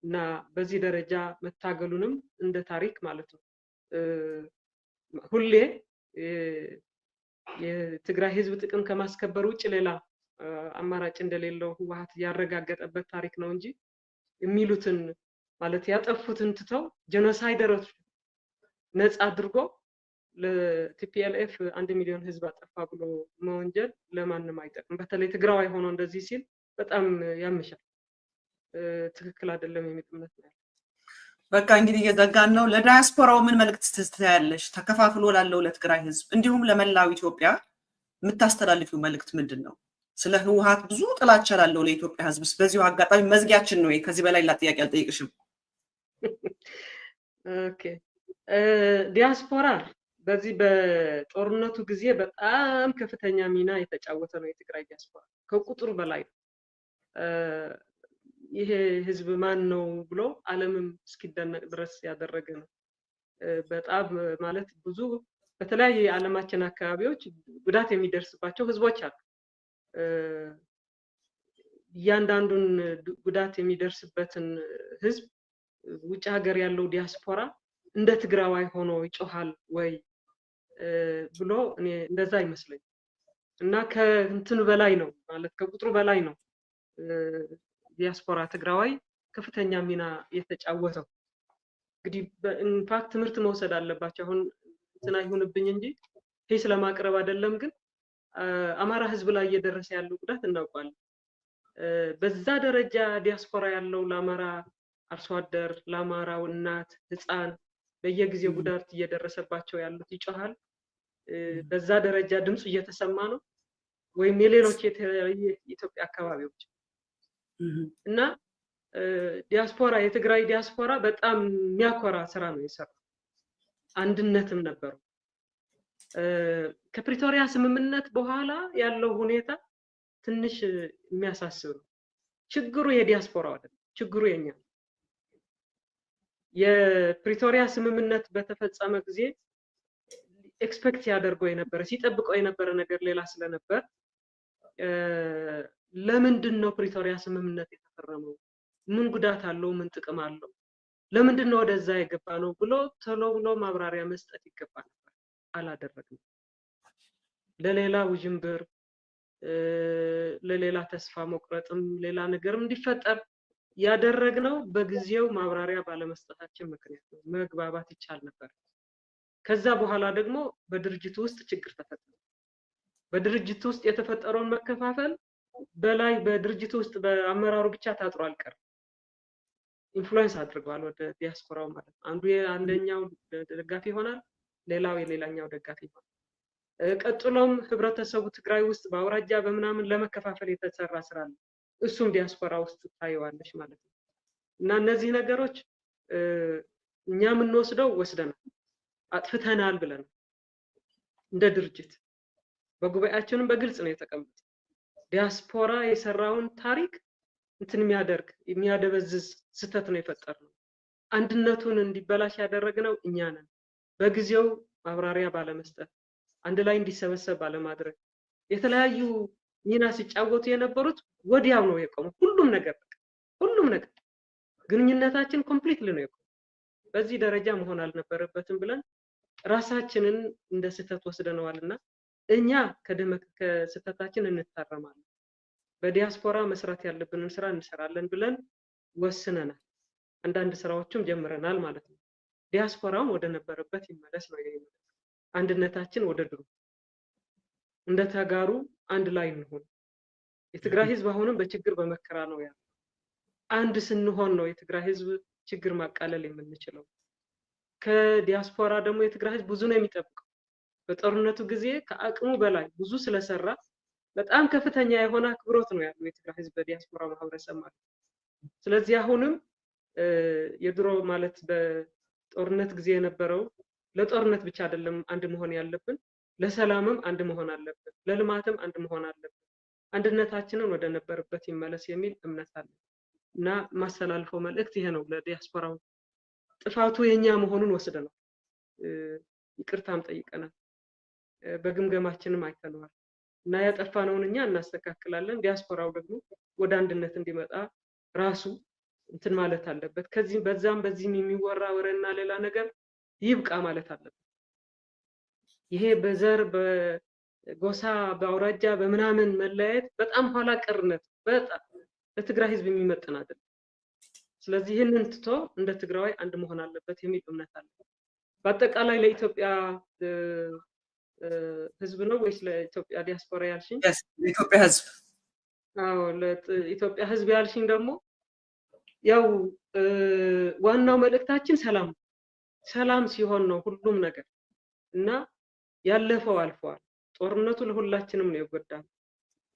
B: እና በዚህ ደረጃ መታገሉንም እንደ ታሪክ ማለት ነው ሁሌ የትግራይ ህዝብ ጥቅም ከማስከበር ውጭ ሌላ አማራጭ እንደሌለው ህወሓት ያረጋገጠበት ታሪክ ነው እንጂ የሚሉትን ማለት ያጠፉትን ትተው genocider ኦች ነፃ አድርጎ ለ TPLF 1 ሚሊዮን ህዝብ አጠፋ ብሎ መወንጀል ለማንም አይጠቅም። በተለይ ትግራዋይ ሆኖ እንደዚህ ሲል በጣም ያምሻል። ትክክል አይደለም የሚል እምነት ነው።
A: በቃ እንግዲህ እየዘጋን ነው። ለዳያስፖራው ምን መልእክት ትስተያለሽ? ተከፋፍሎ ላለው ለትግራይ ህዝብ እንዲሁም ለመላው ኢትዮጵያ የምታስተላልፊው መልእክት ምንድን ነው? ስለ ህወሓት ብዙ ጥላቻ ላለው ለኢትዮጵያ ህዝብስ በዚሁ አጋጣሚ መዝጊያችን ነው። ከዚህ በላይ ላ ጥያቄ አልጠይቅሽም።
B: okay፣ ዲያስፖራ በዚህ በጦርነቱ ጊዜ በጣም ከፍተኛ ሚና የተጫወተ ነው። የትግራይ ዲያስፖራ ከቁጥሩ በላይ ነው። ይሄ ህዝብ ማን ነው ብሎ ዓለምም እስኪደነቅ ድረስ ያደረገ ነው። በጣም ማለት ብዙ በተለያየ የዓለማችን አካባቢዎች ጉዳት የሚደርስባቸው ህዝቦች አሉ። እያንዳንዱን ጉዳት የሚደርስበትን ህዝብ ውጭ ሀገር ያለው ዲያስፖራ እንደ ትግራዋይ ሆኖ ይጮሃል ወይ ብሎ እኔ እንደዛ አይመስለኝም። እና ከእንትኑ በላይ ነው ማለት ከቁጥሩ በላይ ነው ዲያስፖራ ትግራዋይ ከፍተኛ ሚና የተጫወተው። እንግዲህ in fact ትምህርት መውሰድ አለባቸው። አሁን እንትና ይሁንብኝ እንጂ ሂስ ለማቅረብ አይደለም፣ ግን አማራ ህዝብ ላይ እየደረሰ ያለው ጉዳት እናውቃለን። በዛ ደረጃ ዲያስፖራ ያለው ለአማራ አርሶ አደር፣ ለአማራው እናት፣ ህፃን በየጊዜው ጉዳት እየደረሰባቸው ያሉት ይጮሃል። በዛ ደረጃ ድምፁ እየተሰማ ነው፣ ወይም የሌሎች የተለያዩ የኢትዮጵያ አካባቢዎች እና ዲያስፖራ የትግራይ ዲያስፖራ በጣም የሚያኮራ ስራ ነው የሰራው። አንድነትም ነበረው። ከፕሪቶሪያ ስምምነት በኋላ ያለው ሁኔታ ትንሽ የሚያሳስብ ነው። ችግሩ የዲያስፖራው አይደለም፣ ችግሩ የኛ ነው። የፕሪቶሪያ ስምምነት በተፈጸመ ጊዜ expect ያደርገው የነበረ፣ ሲጠብቀው የነበረ ነገር ሌላ ስለነበር፣ ለምንድን ነው ፕሪቶሪያ ስምምነት የተፈረመው? ምን ጉዳት አለው? ምን ጥቅም አለው? ለምንድን ነው ወደዛ የገባ ነው ብሎ ቶሎ ብሎ ማብራሪያ መስጠት ይገባ ነበር። አላደረግንም። ለሌላ ውዥንብር፣ ለሌላ ተስፋ መቁረጥም ሌላ ነገርም እንዲፈጠር ያደረግነው በጊዜው ማብራሪያ ባለመስጠታችን ምክንያት ነው። መግባባት ይቻል ነበር። ከዛ በኋላ ደግሞ በድርጅቱ ውስጥ ችግር ተፈጠረ። በድርጅቱ ውስጥ የተፈጠረውን መከፋፈል በላይ በድርጅቱ ውስጥ በአመራሩ ብቻ ታጥሮ አልቀርም። Influence አድርገዋል ወደ ዲያስፖራው ማለት ነው። አንዱ የአንደኛው ደጋፊ ይሆናል፣ ሌላው የሌላኛው ደጋፊ ይሆናል። ቀጥሎም ህብረተሰቡ ትግራይ ውስጥ በአውራጃ በምናምን ለመከፋፈል የተሰራ ስራ አለ። እሱም ዲያስፖራ ውስጥ ታየዋለሽ ማለት ነው። እና እነዚህ ነገሮች እኛ የምንወስደው ወስደናል፣ አጥፍተናል ብለናል። እንደ ድርጅት በጉባኤያችንም በግልጽ ነው የተቀመጠው። ዲያስፖራ የሰራውን ታሪክ እንትን የሚያደርግ፣ የሚያደበዝዝ ስህተት ነው የፈጠርነው። አንድነቱን እንዲበላሽ ያደረግነው እኛ ነን። በጊዜው ማብራሪያ ባለመስጠት፣ አንድ ላይ እንዲሰበሰብ ባለማድረግ፣ የተለያዩ ሚና ሲጫወቱ የነበሩት ወዲያው ነው የቆመው። ሁሉም ነገር፣ በቃ ሁሉም ነገር ግንኙነታችን completely ነው የቆመው። በዚህ ደረጃ መሆን አልነበረበትም ብለን ራሳችንን እንደ ስህተት ወስደነዋልና እኛ ከስህተታችን እንታረማለን። በዲያስፖራ መስራት ያለብንን ስራ እንሰራለን ብለን ወስነናል። አንዳንድ ስራዎችም ጀምረናል ማለት ነው። ዲያስፖራውን ወደ ነበረበት ይመለስ ነው የኔ። አንድነታችን ወደ ድሮ፣ እንደ ተጋሩ አንድ ላይ እንሆን። የትግራይ ህዝብ አሁንም በችግር በመከራ ነው ያለው። አንድ ስንሆን ነው የትግራይ ህዝብ ችግር ማቃለል የምንችለው። ከዲያስፖራ ደግሞ የትግራይ ህዝብ ብዙ ነው የሚጠብቀው። በጦርነቱ ጊዜ ከአቅሙ በላይ ብዙ ስለሰራ በጣም ከፍተኛ የሆነ አክብሮት ነው ያለው የትግራይ ህዝብ በዲያስፖራ ማህበረሰብ ማለት ነው። ስለዚህ አሁንም የድሮ ማለት በጦርነት ጊዜ የነበረው፣ ለጦርነት ብቻ አይደለም አንድ መሆን ያለብን፣ ለሰላምም አንድ መሆን አለብን፣ ለልማትም አንድ መሆን አለብን። አንድነታችንን ወደ ነበረበት ይመለስ የሚል እምነት አለ እና ማስተላልፈው መልእክት ይሄ ነው ለዲያስፖራው። ጥፋቱ የኛ መሆኑን ወስደናል፣ ይቅርታም ጠይቀናል፣ በግምገማችንም አይተነዋል እና ያጠፋነውን እኛ እናስተካክላለን። ዲያስፖራው ደግሞ ወደ አንድነት እንዲመጣ ራሱ እንትን ማለት አለበት። ከዚህ በዛም በዚህም የሚወራ ወሬና ሌላ ነገር ይብቃ ማለት አለበት። ይሄ በዘር፣ በጎሳ፣ በአውራጃ፣ በምናምን መለያየት በጣም ኋላ ቀርነት፣ በጣም ለትግራይ ህዝብ የሚመጥን አይደለም። ስለዚህ ይህንን ትቶ እንደ ትግራዋይ አንድ መሆን አለበት የሚል እምነት አለ። በአጠቃላይ ለኢትዮጵያ ህዝብ ነው ወይስ ለኢትዮጵያ ዲያስፖራ ያልሽኝ?
A: ለኢትዮጵያ ህዝብ።
B: አዎ፣ ለኢትዮጵያ ህዝብ ያልሽኝ ደግሞ ያው ዋናው መልእክታችን ሰላም ነው። ሰላም ሲሆን ነው ሁሉም ነገር እና ያለፈው አልፈዋል። ጦርነቱ ለሁላችንም ነው የጎዳው።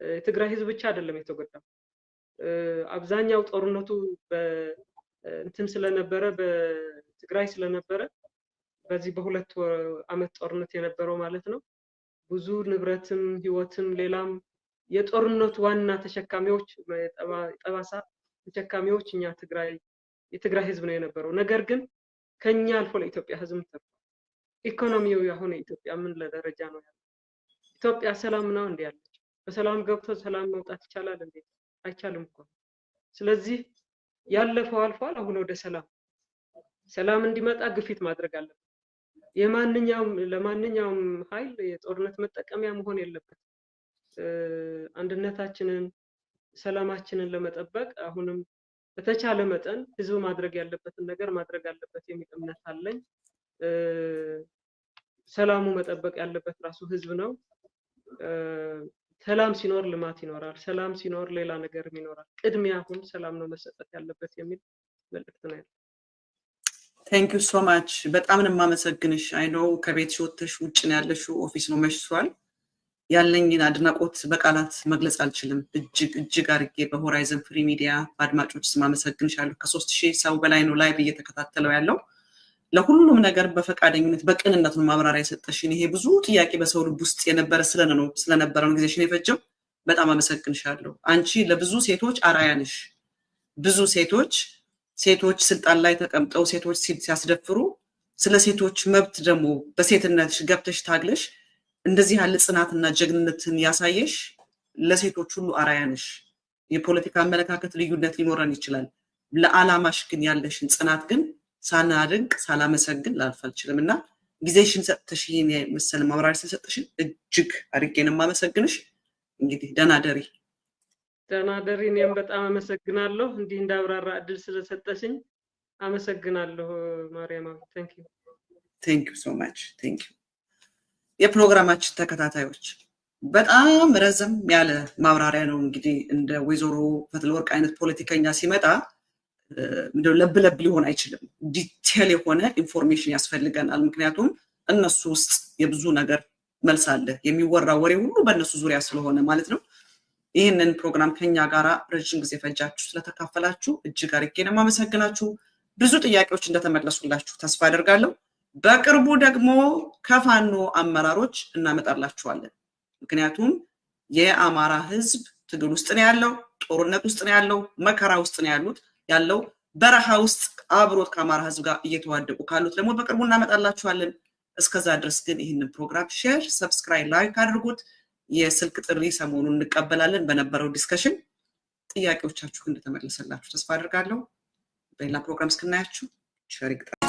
B: የትግራይ ህዝብ ብቻ አይደለም የተጎዳው። አብዛኛው ጦርነቱ እንትን ስለነበረ፣ በትግራይ ስለነበረ፣ በዚህ በ2 አመት ጦርነት የነበረው ማለት ነው። ብዙ ንብረትም ህይወትም ሌላም የጦርነቱ ዋና ተሸካሚዎች፣ ጠባሳ ተሸካሚዎች እኛ ትግራይ፣ የትግራይ ህዝብ ነው የነበረው። ነገር ግን ከኛ አልፎ ለኢትዮጵያ ህዝብ ተርፏል። ኢኮኖሚው አሁን የኢትዮጵያ ምን ለደረጃ ነው ያለው? ኢትዮጵያ ሰላም ነው እንዴ ያለች? በሰላም ገብቶ ሰላም መውጣት ይቻላል እንዴ? አይቻልም እኮ። ስለዚህ ያለፈው አልፏል። አሁን ወደ ሰላም፣ ሰላም እንዲመጣ ግፊት ማድረግ አለብን። የማንኛውም ለማንኛውም ኃይል የጦርነት መጠቀሚያ መሆን የለበትም። አንድነታችንን ሰላማችንን ለመጠበቅ አሁንም በተቻለ መጠን ህዝብ ማድረግ ያለበትን ነገር ማድረግ አለበት የሚል እምነት አለኝ። ሰላሙ መጠበቅ ያለበት ራሱ ህዝብ ነው። ሰላም ሲኖር ልማት ይኖራል። ሰላም ሲኖር ሌላ ነገርም ይኖራል። ቅድሚያ አሁን ሰላም ነው መሰጠት ያለበት የሚል መልእክት ነው ያለው።
A: Thank you so much። በጣም ነው የማመሰግንሽ። I know ከቤት ወጥተሽ ውጭ ነው ያለሽው፣ office ነው፣ መሽቷል። ያለኝን አድናቆት በቃላት መግለጽ አልችልም። እጅግ እጅግ አድርጌ በ Horizon Free Media በአድማጮች ስም አመሰግንሻለሁ። ከ3000 ሰው በላይ ነው live እየተከታተለው ያለው። ለሁሉም ነገር በፈቃደኝነት በቅንነት ነው ማብራሪያ የሰጠሽን። ይሄ ብዙ ጥያቄ በሰው ልብ ውስጥ የነበረ ስለነበረ ነው ጊዜሽን የፈጀው። በጣም አመሰግንሻለሁ። አንቺ ለብዙ ሴቶች አርአያ ነሽ። ብዙ ሴቶች ስልጣን ላይ ተቀምጠው ሴቶች ሲያስደፍሩ፣ ስለ ሴቶች መብት ደግሞ በሴትነትሽ ገብተሽ ታግለሽ እንደዚህ ያለ ጽናትና ጀግንነትን ያሳየሽ ለሴቶች ሁሉ አርአያ ነሽ። የፖለቲካ አመለካከት ልዩነት ሊኖረን ይችላል። ለዓላማሽ ግን ያለሽን ጽናት ግን ሳናድንቅ ሳላመሰግን ላልፍ አልችልም እና ጊዜሽን ሰጥተሽ ይህን የመሰለ ማብራሪያ ስለሰጠሽን እጅግ አድርጌ ነው የማመሰግንሽ። እንግዲህ ደህና ደሪ።
B: ደህና ደሪ። እኔም በጣም አመሰግናለሁ፣ እንዲህ እንዳብራራ እድል ስለሰጠሽኝ አመሰግናለሁ ማርያም። Thank you.
A: Thank you so much, thank you። የፕሮግራማችን ተከታታዮች፣ በጣም ረዘም ያለ ማብራሪያ ነው። እንግዲህ እንደ ወይዘሮ ፈትለወርቅ አይነት ፖለቲከኛ ሲመጣ ለብ ለብ ሊሆን አይችልም። Detail የሆነ information ያስፈልገናል። ምክንያቱም እነሱ ውስጥ የብዙ ነገር መልስ አለ። የሚወራ ወሬ ሁሉ በእነሱ ዙሪያ ስለሆነ ማለት ነው። ይህንን ፕሮግራም ከኛ ጋር ረጅም ጊዜ ፈጃችሁ ስለተካፈላችሁ እጅግ አድርጌ ነው የማመሰግናችሁ። ብዙ ጥያቄዎች እንደተመለሱላችሁ ተስፋ አደርጋለሁ። በቅርቡ ደግሞ ከፋኖ አመራሮች እናመጣላችኋለን። ምክንያቱም የአማራ ሕዝብ ትግል ውስጥ ነው ያለው፣ ጦርነት ውስጥ ነው ያለው፣ መከራ ውስጥ ነው ያለው፣ በረሃ ውስጥ አብሮት ከአማራ ሕዝብ ጋር እየተዋደቁ ካሉት ደግሞ በቅርቡ እናመጣላችኋለን። እስከዛ ድረስ ግን ይህንን ፕሮግራም share፣ subscribe፣ like አድርጉት። የስልክ ጥሪ ሰሞኑን እንቀበላለን። በነበረው discussion ጥያቄዎቻችሁ እንደተመለሰላችሁ ተስፋ አድርጋለሁ። በሌላ ፕሮግራም እስክናያችሁ ቸር ይግጠመን።